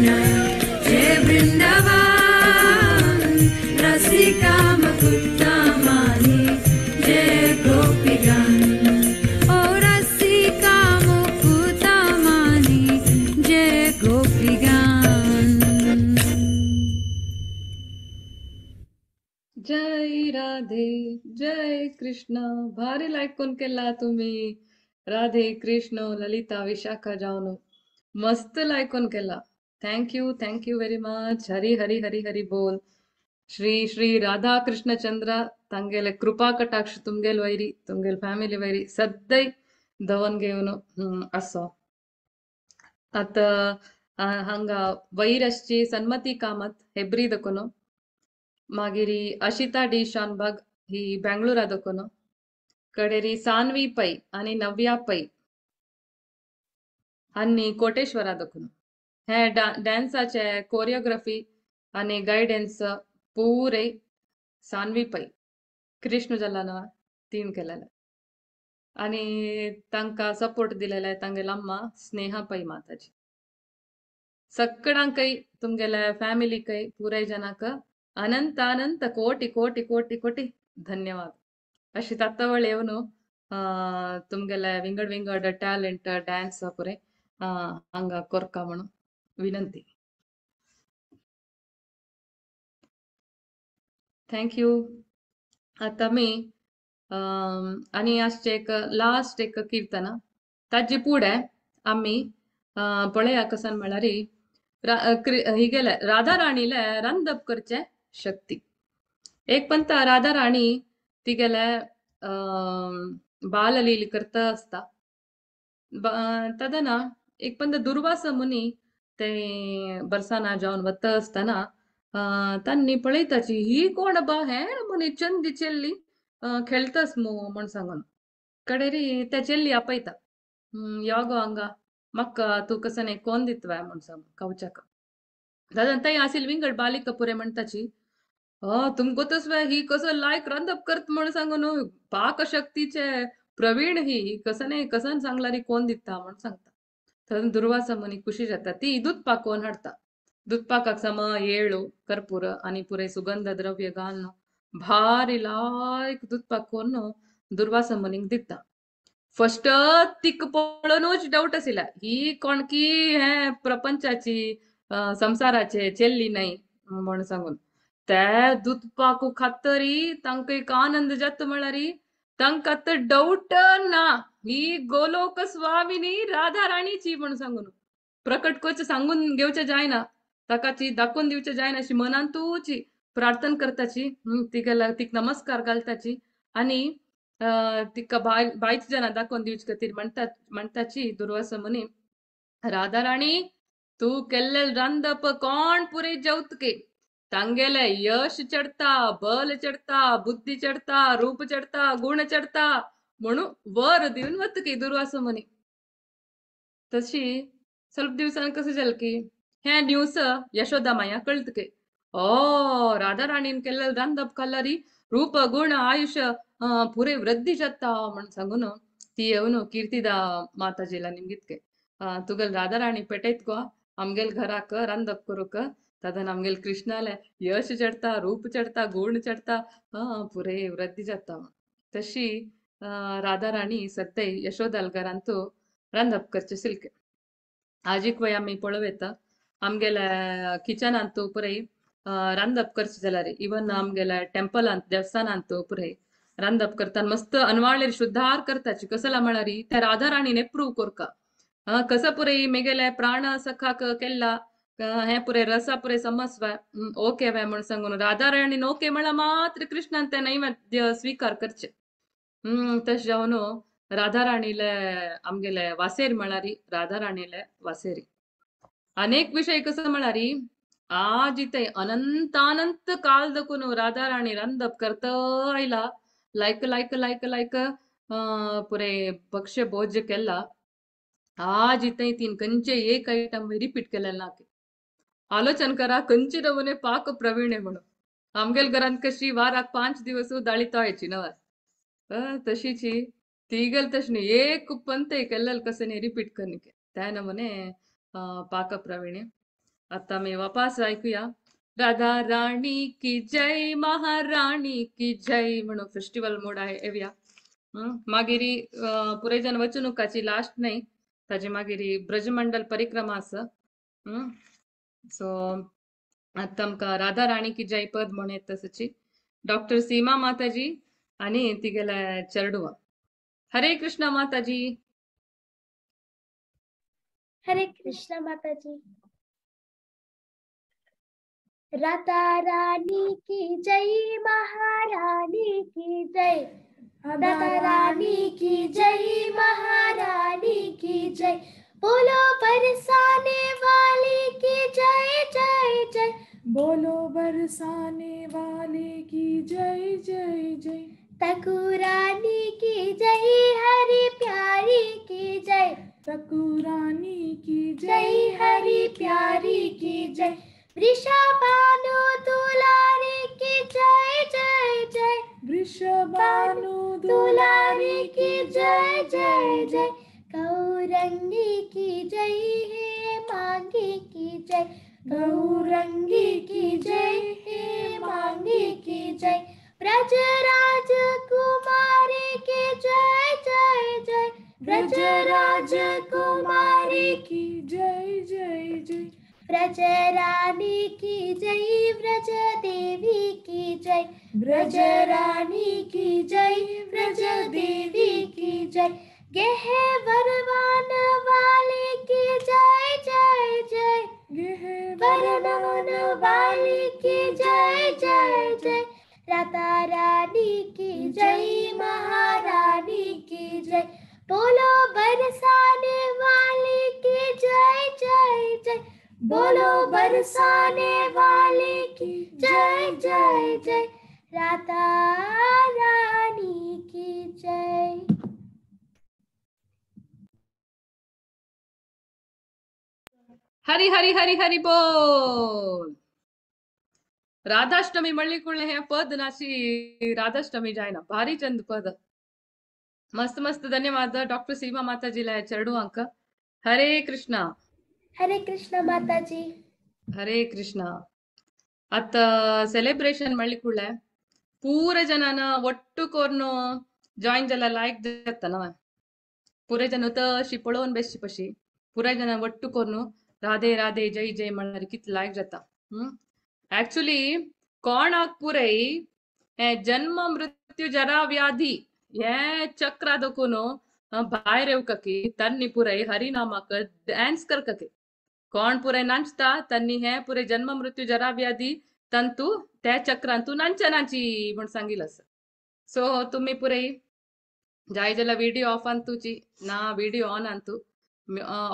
कृष्ण जय वृंदावन रसिका मुकुटमानी जय गोपीगण ओ रसिका मुकुटमानी जय गोपीगण।
जय राधे जय कृष्ण। भारी लायक कोण केला तुम्ही। राधे कृष्ण ललिता विशाखा जावन मस्त लायकोन केला। Thank you very much. Hari Hari Hari Hari बोल। श्री श्री राधा कृष्ण चंद्र ತಂಗೆಲೆ ಕೃಪಾ ಕಟಾಕ್ಷ ತುಮ್ಗೆಲ್ ವೈರಿ ತುಮ್ಗೆಲ್ ಫ್ಯಾಮಿಲಿ ವೈರಿ ಸದ್ದೈ ದವನ್ ಗೆವನು ಅಸ್ಸೋ ಅತ್ತ ಹಂಗ ವೈರಶ್ಚಿ ಸನ್ಮತಿ ಕಾಮತ್ ಹೆಬ್ರಿ ದಕೊನು मागीर अशिता डी शानबाग ही बेंगळुरा दकोनो कडेरी सानवी पै आनी नव्या पै आनी कोटेश्वरा दकोनो हे डान्साचे कोरियोग्राफी आनी गायडन्स पुरे सानवी पै कृष्ण जल्लान तीन केलेले आनी तांकां सपोर्ट दिलेले तांगेले अम्मा स्नेहा पै माताजी। सगळ्यांकय तुमगेले फॅमिलीकय पुराय जनाक अनंत अनंत कोटी कोटी कोटी कोटी धन्यवाद। अशी तत्वळ येवन तुमगेले विंगड विंगड टॅलेंट ड्यान्स पुरे हांगा कोरका म्हणून विनंती। Thank you. आतां आमी आनी आजचें एक लास्ट एक कीर्तन ताजे फुडें आमी पळया कसन म्हळ्यार हिगेले राधा राणीले रांदप करचें शक्ती। एक पंत राधा राणी तिगेले बाललील करता आसता तेन्ना एक पंत दुर्वासा मुनी ते बरसाना जावन वता आसतना तांणी पळयताची ही कोण बा हे मुनी चंदी चेल्ली खेळतास मू म्हण सांगून कडेरी त्या चेल्ली आपयता यो गो हांगा म्हाका तूं कसने कोण दितवाय म्हण सांग खावच्याक। दादा थंय आशिल्ली विंगड बालिका पुरे म्हणटाची तुमकां वे ही कसो लायक रांदप करत म्हण सांगून पाकशक्तीचे प्रवीण ही कसने कसन सांगलारी कोण दिता म्हण सांगता। तर दुर्वासा मुनी खुशी जाता ती दूध पाकोवन हाडटा। दूध पाकाक सम येळू कर्पूर आनी पुरे सुगंध द्रव्य घालून भारी लायक दूध पाकोवन दुर्वासा मुनीक दिता। फर्स्ट तिका पळोवनूच डावट आशिल्ला ही कोणकी हे प्रपंचाची संसाराचे चेल्ली न्हय म्हण सांगून ते दूध पाकू खातरी तांकां एक आनंद जाता म्हळ्यार तांकां आतां डावट ना ही गोलोक स्वामिनी राधा राणीची म्हण सांगून प्रकट करचें सांगून घेवचें जायना ताकाची दाखोवन दिवचें जायना अशी मनांतूच प्रार्थना करताची तिका तिका नमस्कार घालताची आनी तिका बायच जाणां दाखोवन दिवचे खातीर म्हणटाची दुर्वासा मुनी राधा राणी तूं केल्लें रांदप कोण पुरे जेवतके तांगेले यश चडता बल चडता बुद्धी चडता रूप चडता गुण चडता म्हणून वर दिवन वतकी दुर्वासा मुनी। तशी ಸ್ವಲ್ಪ दिवसान कसं जालें की हे न्यूज यशोदा माया कळतके ओ राधा राणीन केल्लें रांदप खाल्ल्यार रूप गुण आयुष्य पुरे वृद्धी जाता म्हण सांगून ती येवन कीर्तिदा माताजीला निमगितके तुगेल राधा राणी पेटयत गो आमगेल घराक रांदप करूंक तातून आमगेल कृष्णाले यश चडता रूप चडता गुण चडता पुरे वृद्धी जाता। तशी राधा राणी सत्य यशोदाल घरांत रांदप करचे सिल्के आजीक वय आमी पळोवं आमगेल्या किचनांत पुराय रांदप करचें जाल्यार इवन आमगेल्या टेम्पलांत देवस्थानांत पुराय रांदप करता मस्त अनवाळेर शुद्धार करताची कसला म्हळ्यार त्या राधा राणीन एप्रूव कोरका कसं पुराय मेगेले प्राण सखाक केल्ला हे पुरे रसा पुरे समस्व ओके वे म्हण सांगून राधा राणीन ओके म्हळ्यार मात्र कृष्णान ते नैवेद्य स्वीकार करचे। तशें जावन राधा राणीले आमगेले वासेर म्हळ्यार राधा राणीले वासेरी अनेक विषय कसं म्हळ्यार आज इथे अनंतानंत काल दकून राधा राणी रांदप करता आयला लायक लायक लायक लायक पुरे भक्ष्य भोज्य केला आज इथे तीन खंयचे एक आयटम रिपीट केलें ना। आलोचन करा खंयचे नमुने पाक प्रवीण म्हणून आमगेल घरांत कशी वाराक 5 दिवस दाळी तळायची नवा तशीची तीगल तशी न्ही एक पंत केल्लेल कसं न्ही रिपीट करनिके त्या नमुने पाक प्रवीण। आता मी वापस ऐकूया राधा राणी की जय महाराणी की जय म्हणून फेस्टिवल मोड आहे येवया. मागीर पुरे जण वचणुकाची लास्ट नाही ताजे मागीर ब्रजमंडल परिक्रमा आसा. सो आतां आमकां राधा राणी की जय पद म्हण येता तसची डॉक्टर सीमा माताजी आणि तिगेल्या चेरडुवा. हरे कृष्ण माताजी.
हरे कृष्ण माताजी. राधा रानी की जय महारानी की जय, राधा रानी की जय महारानी की जय, बोलो बरसाने वाले की जय जय जय,
बोलो बरसाने वाले की जय जय जय,
तकुरानी की जय हरि प्यारी की जय,
तकुरानी की
जय हरि प्यारी की जय, वृषभानु दुलारी की जय जय जय,
वृषभानु
दुलारी की जय जय जय, गौरंगी की जय हे मांगी की जय, गौरंगी की जय हे मांगी की जय, ब्रजराज कुमारी की जय जय जय, ब्रजराज कुमारी
की जय जय जय,
ब्रजरानी की जय ब्रज देवी की जय, ब्रजरानी की जय ब्रज देवी की जय, गेह वरवान वाले की जय जय जय,
गेह
वरवान वाले की जय जय जय, राधा रानी की जय महारानी की जय, बोलो बरसाने वाले की जय जय जय, बोलो बरसाने वाले की जय जय जय, राधा रानी की जय.
हरी हरी हरी हरी बोल. राधाष्टमी म्हणली कुळले हे पद नाशी राधाष्टमी जायना भारी चंद पद. मस्त मस्त धन्यवाद डॉक्टर सीमा माताजीला चेरडू अंक. हरे कृष्णा.
हरे कृष्ण माताजी.
हरे कृष्णा. आता सेलिब्रेशन म्हणली कुळले पूರ ಜನಾನ ಒಟ್ಟು ಕೋರ್ನು ಜಾಯಿನ್ ಜಲ ಲಾಯ್ಕ್ ಜತ್ತನ ಪೂರ ಜನ ತशी पळोवन बेसची पशी पुराय जण ಒಟ್ಟು ಕೋರ್ನು राधे राधे जय जय म्हणल्यार कितले लायक जाता. ऍक्च्युली कोणाक पुरय हे जन्म मृत्यू जरा व्याधी हे चक्रा दखून भायर येवकाकी तांणी पुरय हरिनामाक डान्स करकाकी कोण पुरय नाचता तांणी हे पुरय जन्म मृत्यू जरा व्याधी तंतू त्या चक्रांतू नांच्या नाची म्हण सांगिल आसा. सो तुम्ही पुरय जाय जाल्यार व्हिडिओ ऑफ आणतुची ना व्हिडिओ ऑन आणतू,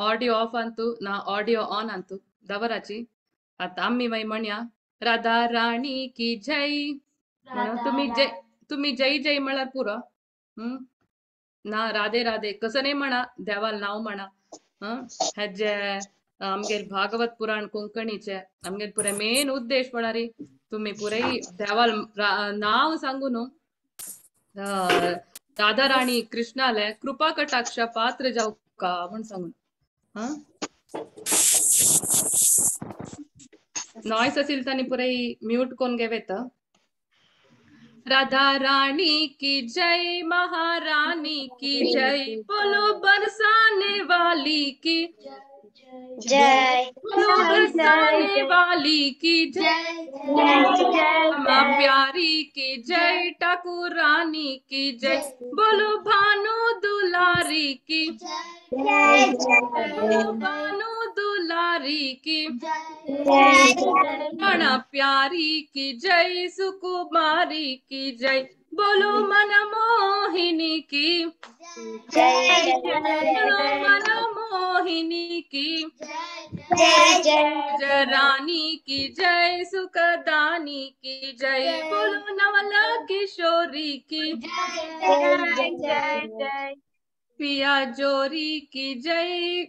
ऑडिओ ऑफ आणतू ना ऑडिओ ऑन आणतू दवराची. आता आम्ही मागीर म्हणया राधा राणी की जय. तुम्ही जय तुम्ही जय जय म्हळ्यार पुरो. ना राधे राधे कसं नाही म्हणा देवाल नाव म्हणा. हेजे आमगेर भागवत पुराण कोंकणीचे आमगेर पुरे मेन उद्देश म्हळ्यार तुम्ही पुरे देवाल नाव सांगू न्हू राधा राणी कृष्णाले कृपा कटाक्ष पात्र जाऊ का म्हण सांगून. नॉयस असेल ताणी पुरे म्यूट कोण घेवेत. राधा रानी की जय महारानी की जय, बोलो बरसाने वाली की
जय,
बोलो बरसाने वाली की जय, माँ प्यारी की जय, ठाकुर रानी की जय, बोलो भानु दुलारी की
जय,
बोलो भानु दुलारी की
जय,
प्यारी की जय, सुकुमारी की जय, बोलो मन मोहिनी की
जय,
बोलो मन मोहिनी की
जय,
जय रानी की जय, सुखदानी की जय, बोलो नवल किशोरी की
जय, जय जय,
पिया जोरी की जय।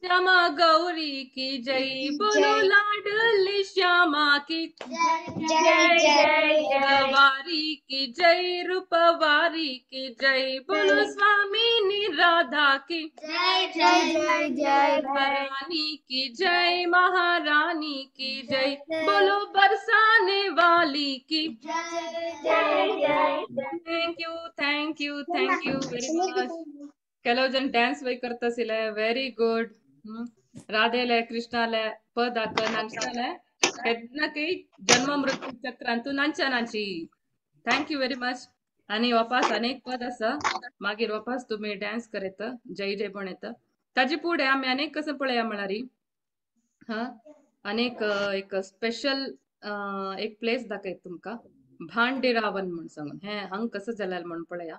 श्यामा गौरी की जय, बोलो लाडली श्यामा की
जय जय,
वारी की जय, रूपवारी की जय, बोलो स्वामिनी राधा की
जय जय जय,
रानी की जय, महारानी की जय, बोलो बरसाने वाली की
जय जय।
Thank you thank you thank you very much. ಕೆಲವು ಜನ ಡ್ಯಾನ್ಸ್ ವೈ करता वेरी गुड। राधेले कृष्णाले पद हाक नाचताले केन्ना काही जन्म मृत्यू चक्रांतू नाचा नाची। Thank you very much. आनी वापास अनेक पद आसा, मागीर वापास तुमी डान्स करयत जय जय पण येता। ताजे फुडें आमी अनेक कसं पळया म्हळ्यार हा अनेक एक स्पेशल एक प्लेस दाखयत तुमकां, भांडेरावन म्हण सांगून हे हांग कसं जाल्यार म्हण पळया।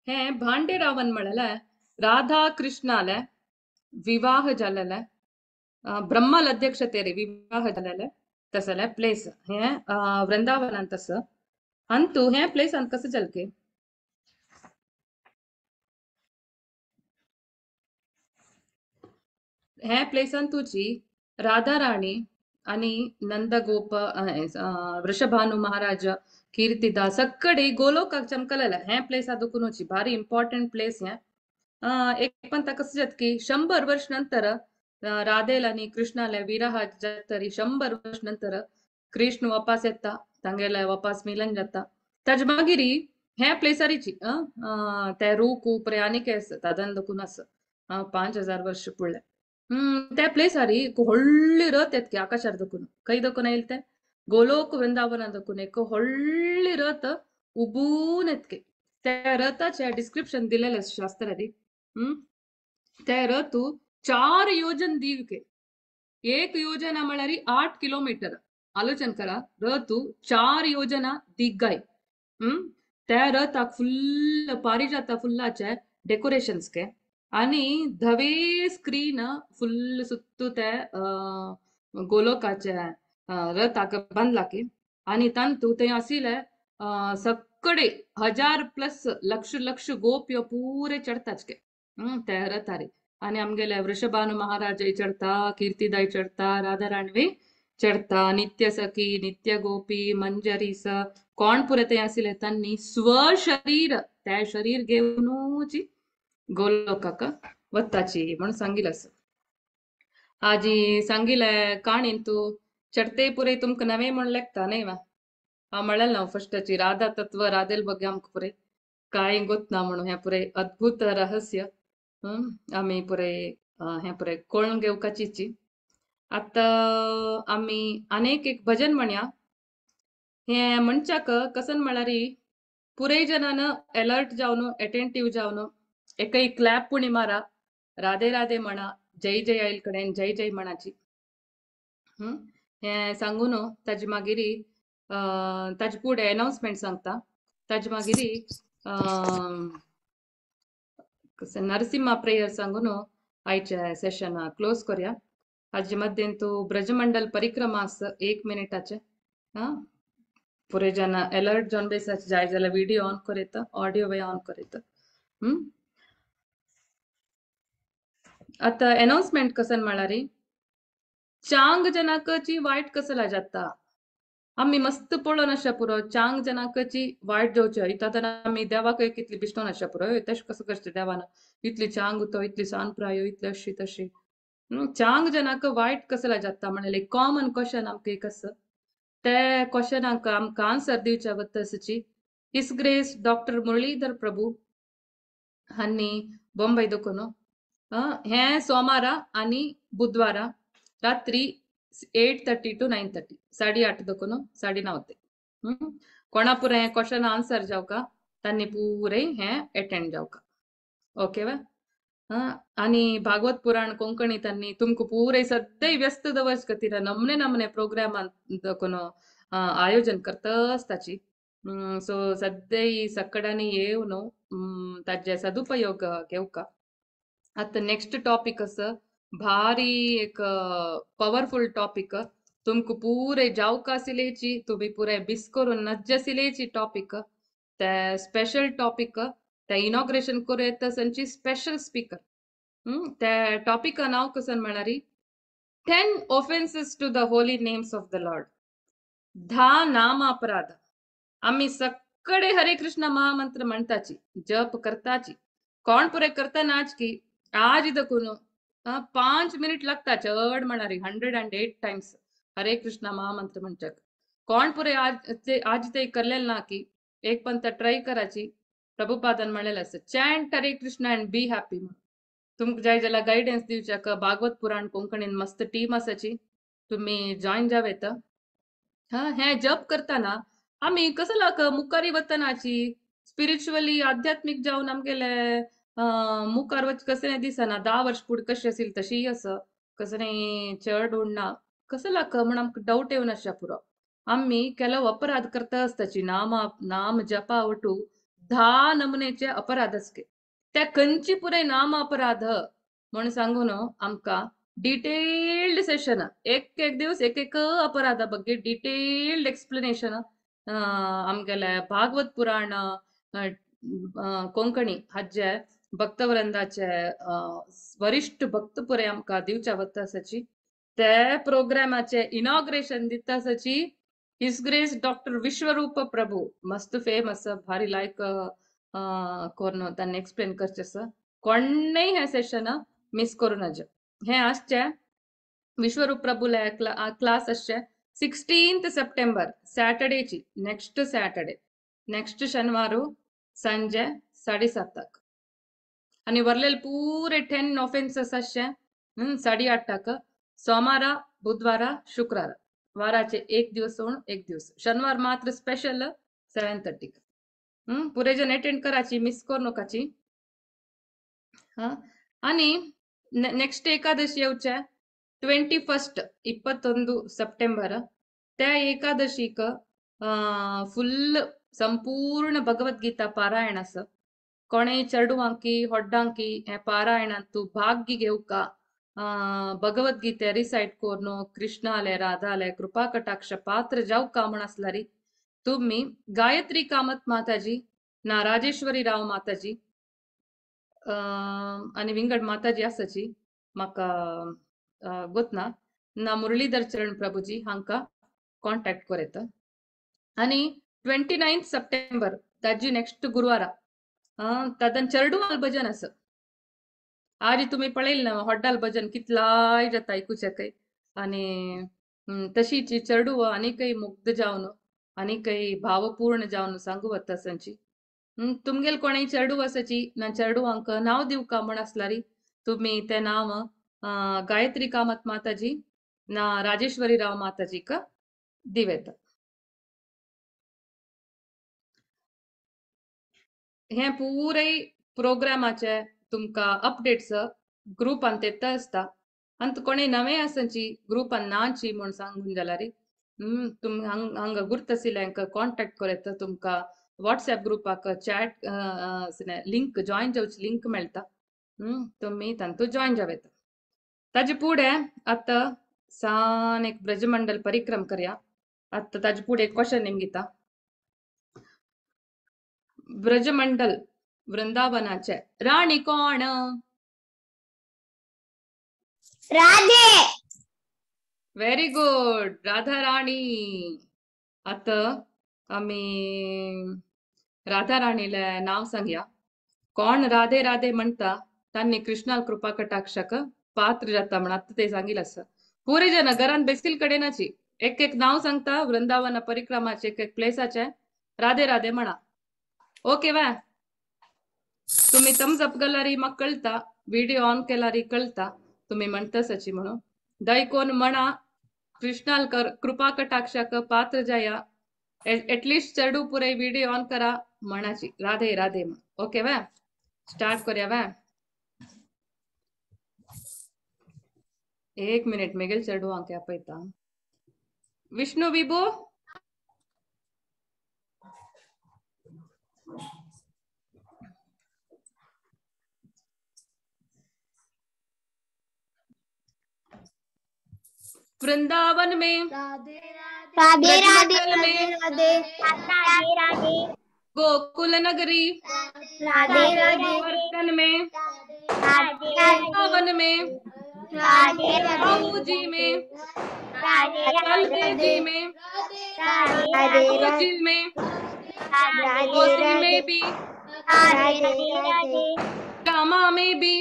हे भांडेरावन म्हळ्यार राधा कृष्णाले विवाह जालेले, ब्रह्माल अध्यक्षतेर विवाह जालेले तसले प्लेस हे वृंदावनांत तस। अंतू हे प्लेस अंत कसं जालें की हे प्लेसान तुजी राधा राणी आणि नंदगोप वृषभानु महाराज कीर्तिदा सगळे गोलोकाक चमकलेले हे प्लेस आदुकुनूची भारी इम्पॉर्टंट प्लेस हे। एक पण ताका कसं जात की 100 वर्ष नंतर राधेल आणि कृष्णाले विरह जातरी 100 वर्ष नंतर कृष्ण वापस येता, तांगेले वापस मिलन जाता। ताजे मागीर हे प्लेसारीची ते रूख उपरे आनी केस तादन दखून आसा 5000 वर्ष पुडले त्या प्लेसारी एक व्हडली रथ येत की आकाशार दखून खंय दखून येयल ते गोलोक वृंदावना दखून एक व्हडली रथ उबून येत की त्या रथाचे डिस्क्रिप्शन दिलेले शास्त्रारी। त्या रथ 4 योजन दीर्घ, एक योजना म्हळ्यार 8 किलोमीटर। आलोचन करा, रथ 4 योजना दिग्गाय। त्या रथाक फुल्ल पारिजाता फुल्लाचे डेकोरेशन्स के आणि धवे स्क्रीन फुल्ल सुत्तू ते गोलोकाचे रथाक बांदला की आणि तांतू थंय आशिल्ले सगळे 1000+ लक्ष लक्ष गोप्यो पुरे चडताच के त्या रथार। आणि आमगेले वृषभानु महाराजय चडता, कीर्तिदाय चडता, राधा राणवी चडता, नित्य सखी नित्य गोपी मंजरी स कोण पुरे थंय आशिल्ले तांणी स्वशरीर त्या शरीर घेवनूच गोलोकाक वताची म्हणून सांगिल आसा। आजी सांगिले काणीन तूं चडते पुरे तुमकां नवें म्हण लेखता न्हय वा। हांव म्हणलें ना फस्टाची राधा तत्व राधेल बगे आमकां पुरे कांय गोतना म्हणून हें पुरे अद्भुत रहस्य आमी पुरे हें पुरे कळून घेवपाचीची। आतां आमी आनीक एक भजन म्हणया। हें म्हणच्याक कसन म्हळ्यार पुरे जनान अलर्ट जावन एटेंटीव जावन एकय क्लॅप पुणी मारा, राधे राधे म्हणा, जय जय आयल कडेन जय जय म्हणाची हें सांगून ताजे मागीर ताजे फुडें अनाउन्समेंट सांगता। ताजे मागीर नरसिम्हा प्रेयर सांगून आयचे सेशन क्लोज करूया। हाजे मध्यें तूं ब्रजमंडल परिक्रमा आसा 1 मिनिटाचे। पुरे जन अलर्ट जावन बेसाचे, जाय जाल्यार व्हिडियो ऑन करयता, ऑडियो वे ऑन करयता। आता अनाउन्समेंट कसन म्हळ्यार चांग जनाकची वायट कसला जाता। आमी मस्त पळोवन आसच्या पुरो चांग जनाकची वायट जावचे इतां आमी देवाक कितली बिश्टोन आसच्या पुरो तशें कसं करचें देवान इतली चांग उतो इतली सान प्रायो इतली अशी तशी चांग जनाक वायट कसला जाता म्हणल्यार एक कॉमन क्वेश्चन आमकां एक आसा, ते क्वेश्चनाक आमकां answer दिवच्या वतसची his grace doctor Muralidhar Prabhu हांणी बॉम्बे देखून हे सोमारा आनी बुधवारा रात्री 8:30 to 9:30 8:30 देखून 9:30 ते कोणापुर हे क्वेश्चन आन्सर जावका तांणी पुरे हें एटेंड जावका. ओके वा. आनी भागवत पुराण कोंकणी तांणी तुमकां पुरे सद्दां व्यस्त दवरचे खातीर नमने नमने प्रोग्रामान देखून आयोजन करता आसताची. सो सद्दां सकडांनी येवन ताजे सदुपयोग घेवका. आतां नेक्स्ट टॉपीक आसा भारी एक पवरफुल टॉपीक, तुमकां पुरे जावका आशिल्लेची, तुमी पुरे बिस करून नज्ज आशिल्लेची टॉपीक, ते स्पेशल टॉपीक, ते इनॉग्रेशन करूं येता संची स्पेशल स्पीकर. ते टॉपिका नांव कसन म्हळ्यार 10 offences to the holy names of the lord. 10 नाम अपराध. आमी सगळे हरे कृष्ण महामंत्र म्हणताची, जप करताची, कोण पुरे करता नाच की आज देखून 5 मिनिट लागता चड म्हळ्यार 108 टायम्स हरे कृष्ण महामंत्र म्हणच्याक. कोण पुरे आज ते करलेलं ना की एक पण तर ट्राय करायची. प्रभुपादान म्हणलेलं आसा chant Hare Krishna and be happy म्हणून. तुमकां जाय जाल्यार गायडन्स दिवच्याक भागवत पुराण कोंकणीन मस्त टीम आसाची, तुमी जॉयन जावं येता. हा, हे जप करतना आमी कसलाक मुखारी वतनाची स्पिरिच्युअली आध्यात्मीक जावन आमगेले मुखार वच कशें दिसना. 10 वर्ष फुडें कशें आशिल्लें तशीय आसा, कसलें चड उडना कसलाक म्हण आमकां डावट येवन आसच्या पुरो. आमी केलो अपराध करता आसताची. नाम नाम जपा वटू 10 नमुनेचे अपराध आसके. त्या खंयची पुरे नाम अपराध म्हण सांगून आमकां डिटेल्ड सेशन, एक एक दिवस एक एक अपराधा ಬಗ್ಗೆ डिटेल्ड एक्सप्लेनेशन आमगेले भागवत पुराण कोंकणी हाजे भक्तवृंदाचे वरिष्ठ भक्त पुरे आमकां दिवच्या वता आसाची. ते प्रोग्रामाचे इनॉग्रेशन दिता आसाची his grace doctor Vishwarup Prabhu, मस्त फेमस, भारी लायक करून तांणी एक्सप्लेन करचें आसा. कोणेय हें सेशन मिस करूं नज. हें आसचें विश्वरूप प्रभूले क्लास आसचें 16 सप्टेंबर सॅटर्डेची, नेक्स्ट सॅटर्डे, नेक्स्ट शनिवार संजे 7:30. आनी वरलेले पुरे 10 ऑफेन्सेस आसचे 8:30 सोमारा, बुधवारा, शुक्रारा, वाराचे एक दिवस सोडून एक दिवस. शनिवार मात्र स्पेशल 7:30. पुरे जण अटेंड कराची, मिस करू नकाची. हा, आनी नेक्स्ट एकादशी येवचे 21 21 सप्टेंबर. त्या एकादशीक फुल संपूर्ण भगवद्गीता पारायण आसा. कोणेय चेडवांकी होड्डांकी हें पारायणांतू भाग्य घेवका, भगवद्गीते रिसायट करून कृष्णाले राधाले कृपा कटाक्ष पात्र जावका म्हण आसल्यार तुमी गायत्री कामत माताजी ना राजेश्वरी राव माताजी आनी विंगड माताजी आसाची म्हाका गोतना ना मुरलीधर चरण प्रभुजी हांकां कॉन्टॅक्ट करूं येता. आनी 29 सप्टेंबर ताजी नेक्स्ट गुरुवारा तातूंत चेरडुवाल भजन आसा. आज तुमी पळयलें ना होड्डाल भजन कितलाय जाता आयकुच्याकय. आनी तशीच चेरडुवा आनीकय मुग्ध जावन आनीकय भावपूर्ण जावन सांगू वता आसाची. तुमगेल कोणेय चेरडू आसाची ना चेरडुवांक नांव दिवका म्हण आसल्यार तुमी तें नांव गायत्री कामत माताजी ना राजेश्वरी राव माताजीक दिवं येता. हें पुराय प्रोग्रामाचे तुमकां अपडेट्स ग्रुपान येता आसता. आनी कोणेय नवे आसाची ग्रुपान नाची म्हूण सांगून जाल्यार तुम हांगा गुर्त आशिल्ल्यांक कॉन्टॅक्ट करूं येता. तुमकां वॉट्सएप ग्रुपाक चॅट लिंक जॉयन जावची लिंक मेळटा, तुमी तातूंत जॉयन जावं येता. ताजे फुडें आतां सान एक ब्रजमंडल परिक्रम करया. आतां ताजे फुडें एक क्वेश्चन निमगिता. ब्रजमंडल वृंदावनाचे राणी कोण?
Radhe.
Very good, Radha Rani. आतां आमी राधा राणीले नांव सांगया. कोण राधे राधे म्हणटा तांणी कृष्णाल कृपा कटाक्षक पात्र जाता म्हण आतां ते सांगिल आसा. पुरे जण घरान बेसील कडेनाची एक एक नांव सांगता वृंदावन परिक्रमाचे एक एक प्लेसाचे राधे राधे म्हणा. ओके वा. तुम्ही थम्स अप केल्यार म्हाका कळटा, व्हिडिओ ऑन केल्यार कळटा तुम्ही म्हणतासाची म्हणून. दैकोन म्हणा कृष्णाल कृपा कटाक्षक पात्र जाया. एटलिस्ट चेडू पुरे व्हिडिओ ऑन करा म्हणाची राधे राधे. ओके वा, स्टार्ट करूया वा. एक मिनिट मेगेल चेडू आंके आपयता. विष्णु विभू वृंदावन में,
राधे राधे,
ब्रजमंडल में,
राधे राधे,
गोकुल नगरी,
राधे राधे,
वर्तन में,
राधे
वृंदावन में,
राधे
बाबूजी में,
राधे
बलदेव जी में,
राधे
जी में,
राधे
कोसी में भी,
राधे राधे,
रामा में भी,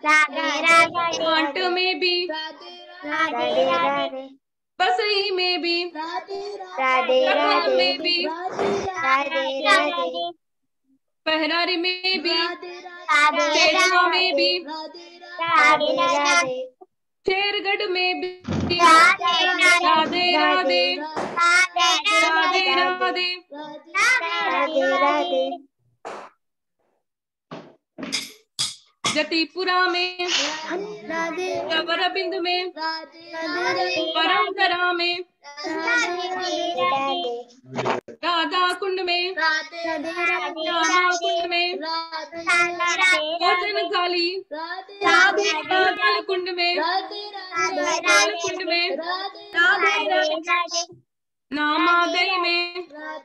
राधे राधे,
कांट में भी,
राधे राधे,
बसई में भी,
राधे
लखन
राधे,
में भी,
राधे राधे,
पहरारी में भी,
राधे
शेरवा में भी,
राधे राधे,
शेरगढ़ में भी, राधे राधे, राधे राधे,
राधे राधे,
जतीपुरा में,
राधे
बिंद में,
राधे
परमधरा में,
राधे
राधा कुंड में, रामा कुंड में, भोजन खाली, लाल कुंड में, लाल कुंड में, नामादय में,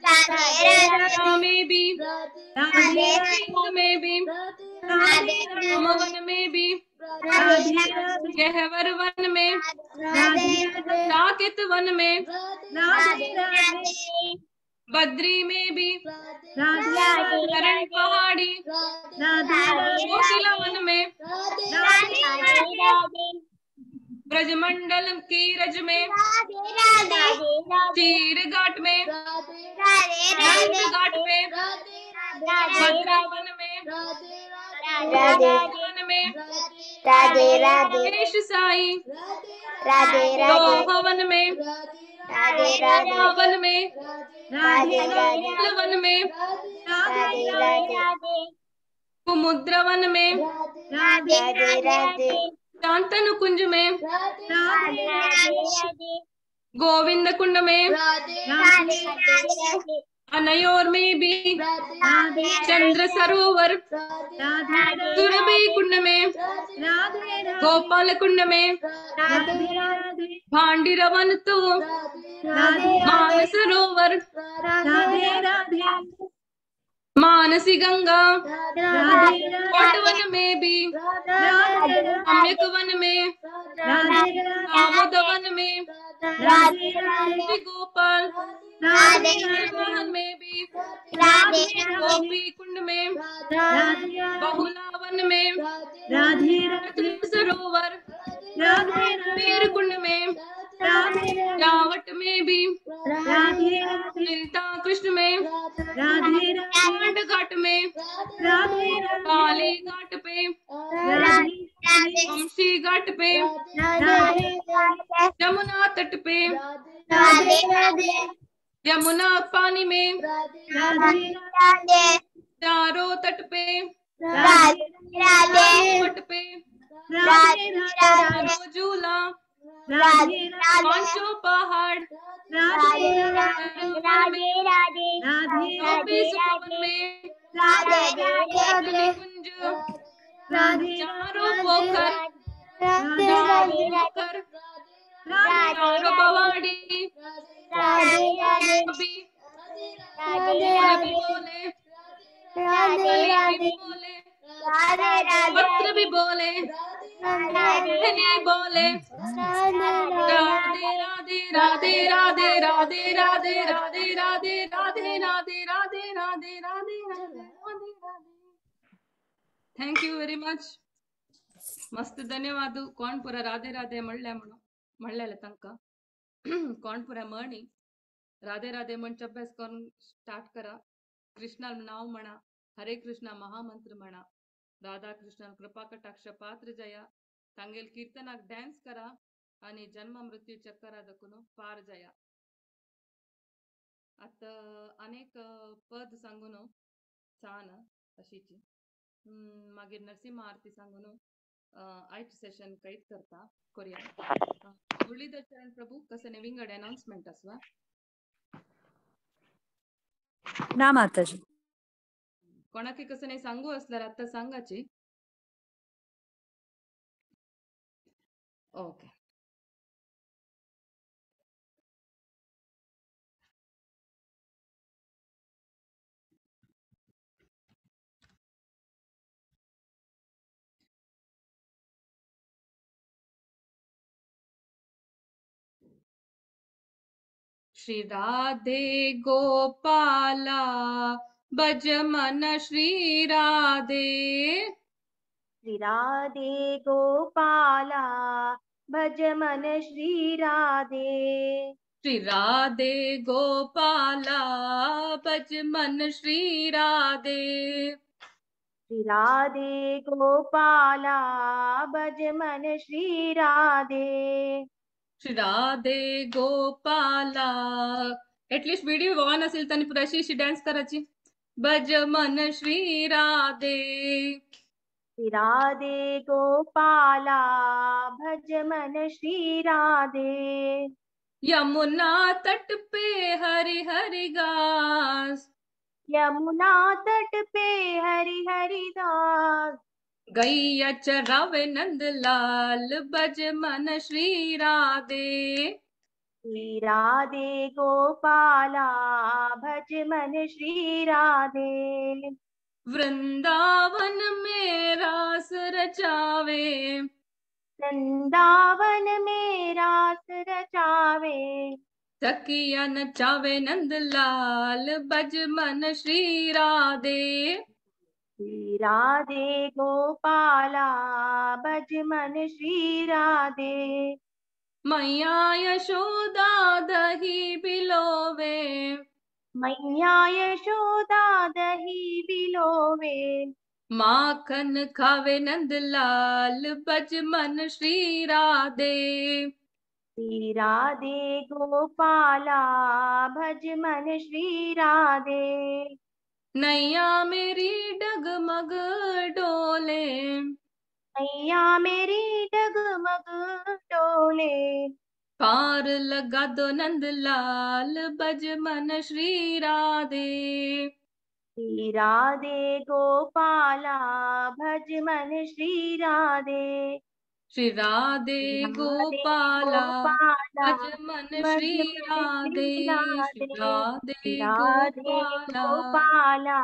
राधा में भी, सिंह में भी, रामवन में भी, गहवर वन में, साकेत वन में, बद्री में भी, करण पहाड़ी, कोकिला वन में, ब्रजमंडल की रज में, चीर घाट में, नंद घाट पे, भद्रावन में, वन में,
राधे राधे,
शेष साई,
राधे राधे,
वन में,
राधे राधे,
वन में,
राधे राधे,
वन में,
राधे राधे,
कुमुद्र वन में,
राधे राधे,
शांतनु कुंज में,
राधे राधे,
गोविंद कुंड में, अनयोर में भी, चंद्र सरोवर, सुरभि कुंड में, गोपाल कुंड में, भांडीरवन तो, मानसरोवर, मानसी गंगा, कोटवन में भी, सम्यक वन में, आमोदवन में, श्री गोपाल मोहन में भी, गोपी कुंड में, बहुलावन में, सरोवर, वीर कुंड में, रावट में भी, चिंता कृष्ण में, कांड घाट में, काली घाट पे, वंशी घाट पे, यमुना तट पे, यमुना पानी में, चारों तट पे, तट पे, झूला, पांचों पहाड़, में, कुंज, चारों पोखर, चारों पवाड़ी, बोले, बोले, पत्र भी बोले, बोले, Radhe Radhe Radhe Radhe Radhe Radhe Radhe Radhe Radhe Radhe Radhe Radhe Radhe Radhe Radhe. Thank you very much. मस्त धन्यवाद. कोण पुरा राधे राधे म्हणले म्हणून म्हणलेले तांकां कोण पुरा म्हणी राधे राधे म्हणचे अभ्यास करून स्टार्ट करा. कृष्णा नाव म्हणा, हरे कृष्णा महामंत्र म्हणा, राधा कृष्ण कृपा कटाक्ष पात्र जया, तांगेल कीर्तनाक डान्स करा आणि जन्म मृत्यू चक्करा दखून पार जया. आता अनेक पद सांगून छान अशीची. मागीर नरसिंह आरती सांगून आयचे सेशन कैद करता कोरिया. मुरलीधर चरण प्रभू कसं विंगड अनाउन्समेंट आसवा
ना माताजी.
कोणाकी कसं नाही सांगू असल्यार आता सांगाची. ओके. श्री राधे गोपाला भज मन श्री राधे.
श्री राधे गोपाला भज मन श्री राधे.
श्री राधे गोपाला भज मन श्री राधे.
श्री राधे गोपाला भज मन Shri Radhe.
Shri Radhe Gopala. At least video on असेल तर अशी डान्स करायची. भज मन श्री राधे.
श्री राधे गोपाला भज मन श्री राधे.
यमुना तट पे हरि हरि घास.
यमुना तट पे हरि हरि दास.
गैया चरावे नंदलाल भज मन श्री राधे.
श्री राधे गोपाला भज मन श्री राधे.
वृंदावन में रास रचावे.
वृंदावन में रास रचावे.
सखिया नचावे नंदलाल भज मन श्री राधे.
श्री राधे गोपाला भज मन श्री राधे.
मैया यशोदा दही बिलोवे.
मैया यशोदा दही बिलोवे.
माखन खावे नंदलाल भज मन श्री राधे.
श्री राधे गोपाला भज मन श्री राधे.
नैया मेरी डगमग डोले.
नैया मेरी डगमग डोले.
पार लगा दो नंदलाल भज मन श्री राधे.
श्री राधे गोपाला भज मन श्री राधे.
श्री राधे गोपाला भज मन श्री राधे. श्री राधे गोपाला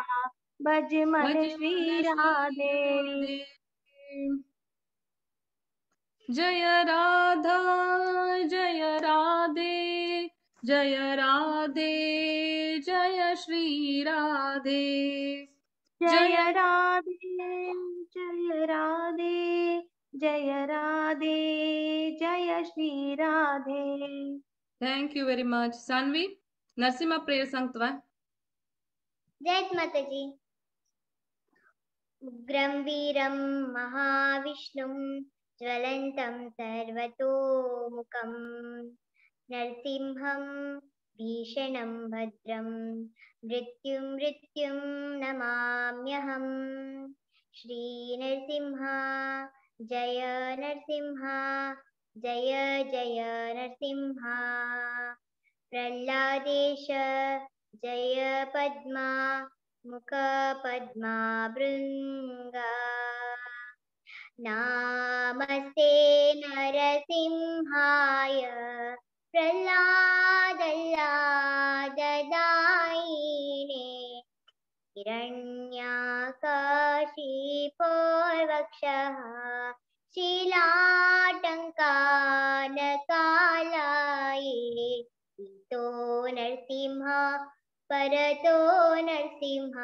भज मन श्री राधे.
जय राधा जय राधे जय राधे जय श्री राधे.
जय राधे जय राधे जय राधे जय Shri Radhe.
Thank you very much. Sanvi Narasimha prayer सांगतवा.
जय माताजी. उग्रं वीरं महाविष्णुं ज्वलन्तं सर्वतोमुखं नरसिंहं भीषणं भद्रं मृत्युं मृत्युं नमाम्यहम्. श्री नरसिंह जय नरसिंह जय जय नरसिंह. प्रह्लादेश जय पद्मा मुख पद्मा भृङ्गा. नमस्ते नरसिंहाय प्रह्लाददायिने हिरण्याकशिपोर्वक्षः शिलाटङ्कानकालाये. इतो नरसिंह परतो नरसिंह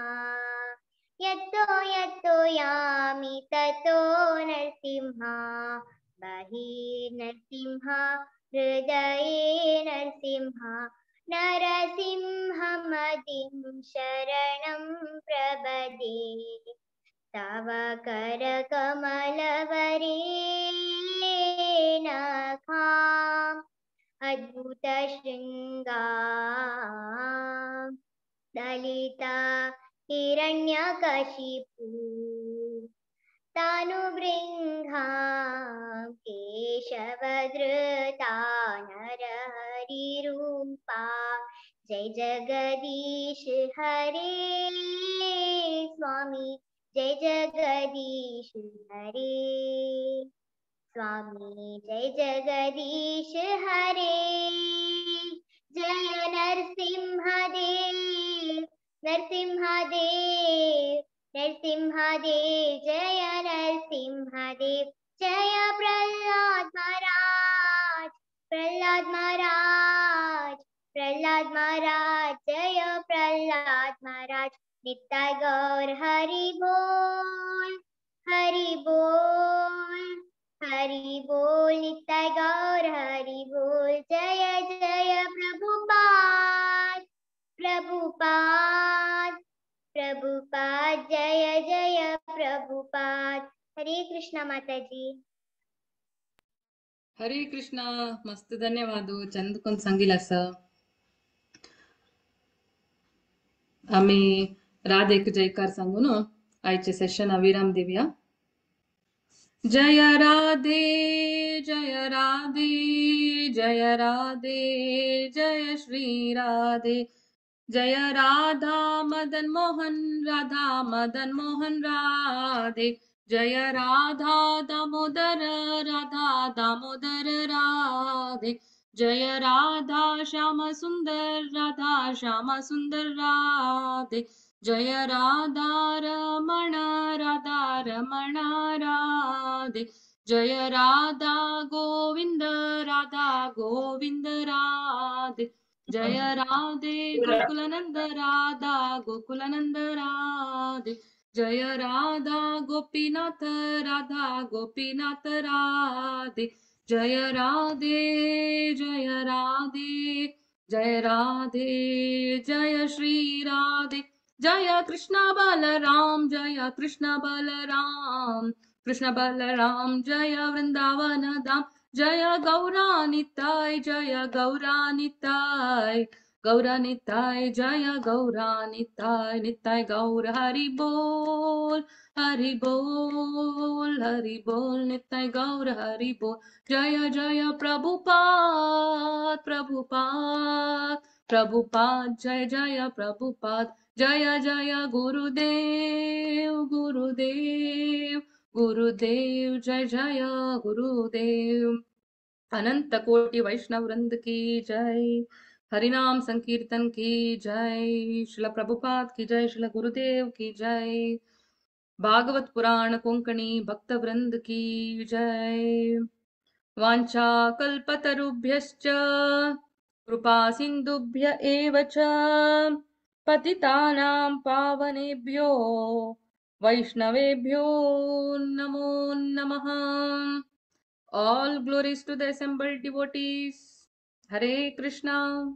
यतो यतो यामि ततो नरसिंह. बहिर्नरसिंह हृदये नरसिंह नरसिंहमदिं शरणं प्रपदे. तव करकमलवरे नखाम् अद्भुतशृङ्गां ललिता हिरण्यकशिपु तानुभृङ्गां केशवधृता नरहरिरूपा जय जगदीश हरे स्वामी जय जगदीश हरे स्वामी जय जगदीश हरे जय नरसिंह देव नरसिंह देव नरसिंह देव जय नरसिंह देव जय प्रहलाद महाराज प्रहलाद महाराज प्रहलाद महाराज जय प्रहलाद महाराज निताय गौर हरि बोल हरि बोल हरि बोल निताय गौर हरि बोल जय जय प्रभुपाद प्रभुपाद प्रभुपाद जय जय प्रभुपाद। हरे कृष्णा माता जी।
हरे कृष्णा। मस्त धन्यवाद चंद कोण सांगिल असं। आम्ही राधेक जयकार सांगू नो आयचे सेशन विराम देऊया। जय राधे जय राधे जय राधे जय श्री राधे जय राधा मदन मोहन राधा मदन मोहन राधे जय राधा दामोदर राधा दामोदर राधे जय राधा श्याम सुंदर राधा श्याम सुंदर राधे जय राधा रमण राधा रमण राधे जय राधा गोविंद राधा गोविंद राधे जय राधे गोकुलनंद राधा गोकुलनंद राधे जय राधा गोपीनाथ राधा गोपीनाथ राधे जय राधे जय राधे जय राधे जय श्री राधे जय कृष्ण बलराम जय कृष्ण बलराम कृष्ण बलराम जय वृंदावन धाम जय गौरानिताय जय गौरानिताय गौरानिताय जय गौरानिताय निताय गौर हरि बोल हरि बोल हरि बोल निताय गौर हरि बोल जय जय प्रभुपाद प्रभुपाद प्रभुपाद जय जय प्रभुपाद जय जय गुरुदेव गुरुदेव गुरुदेव जय जय गुरुदेव। अनंत कोटि वैष्णव वृंद की जय, हरिनाम संकीर्तन की जय, श्रील प्रभुपाद की जय, श्रील गुरुदेव की जय, भागवत पुराण कोंकणी भक्त वृंद की जय। वांछा कल्पतरुभ्यश्च कृपा सिन्धुभ्य एव च पतितानां पावनेभ्यो वैष्णवेभ्यो नमो नमः। All glories to the assembled devotees. Hare Krishna.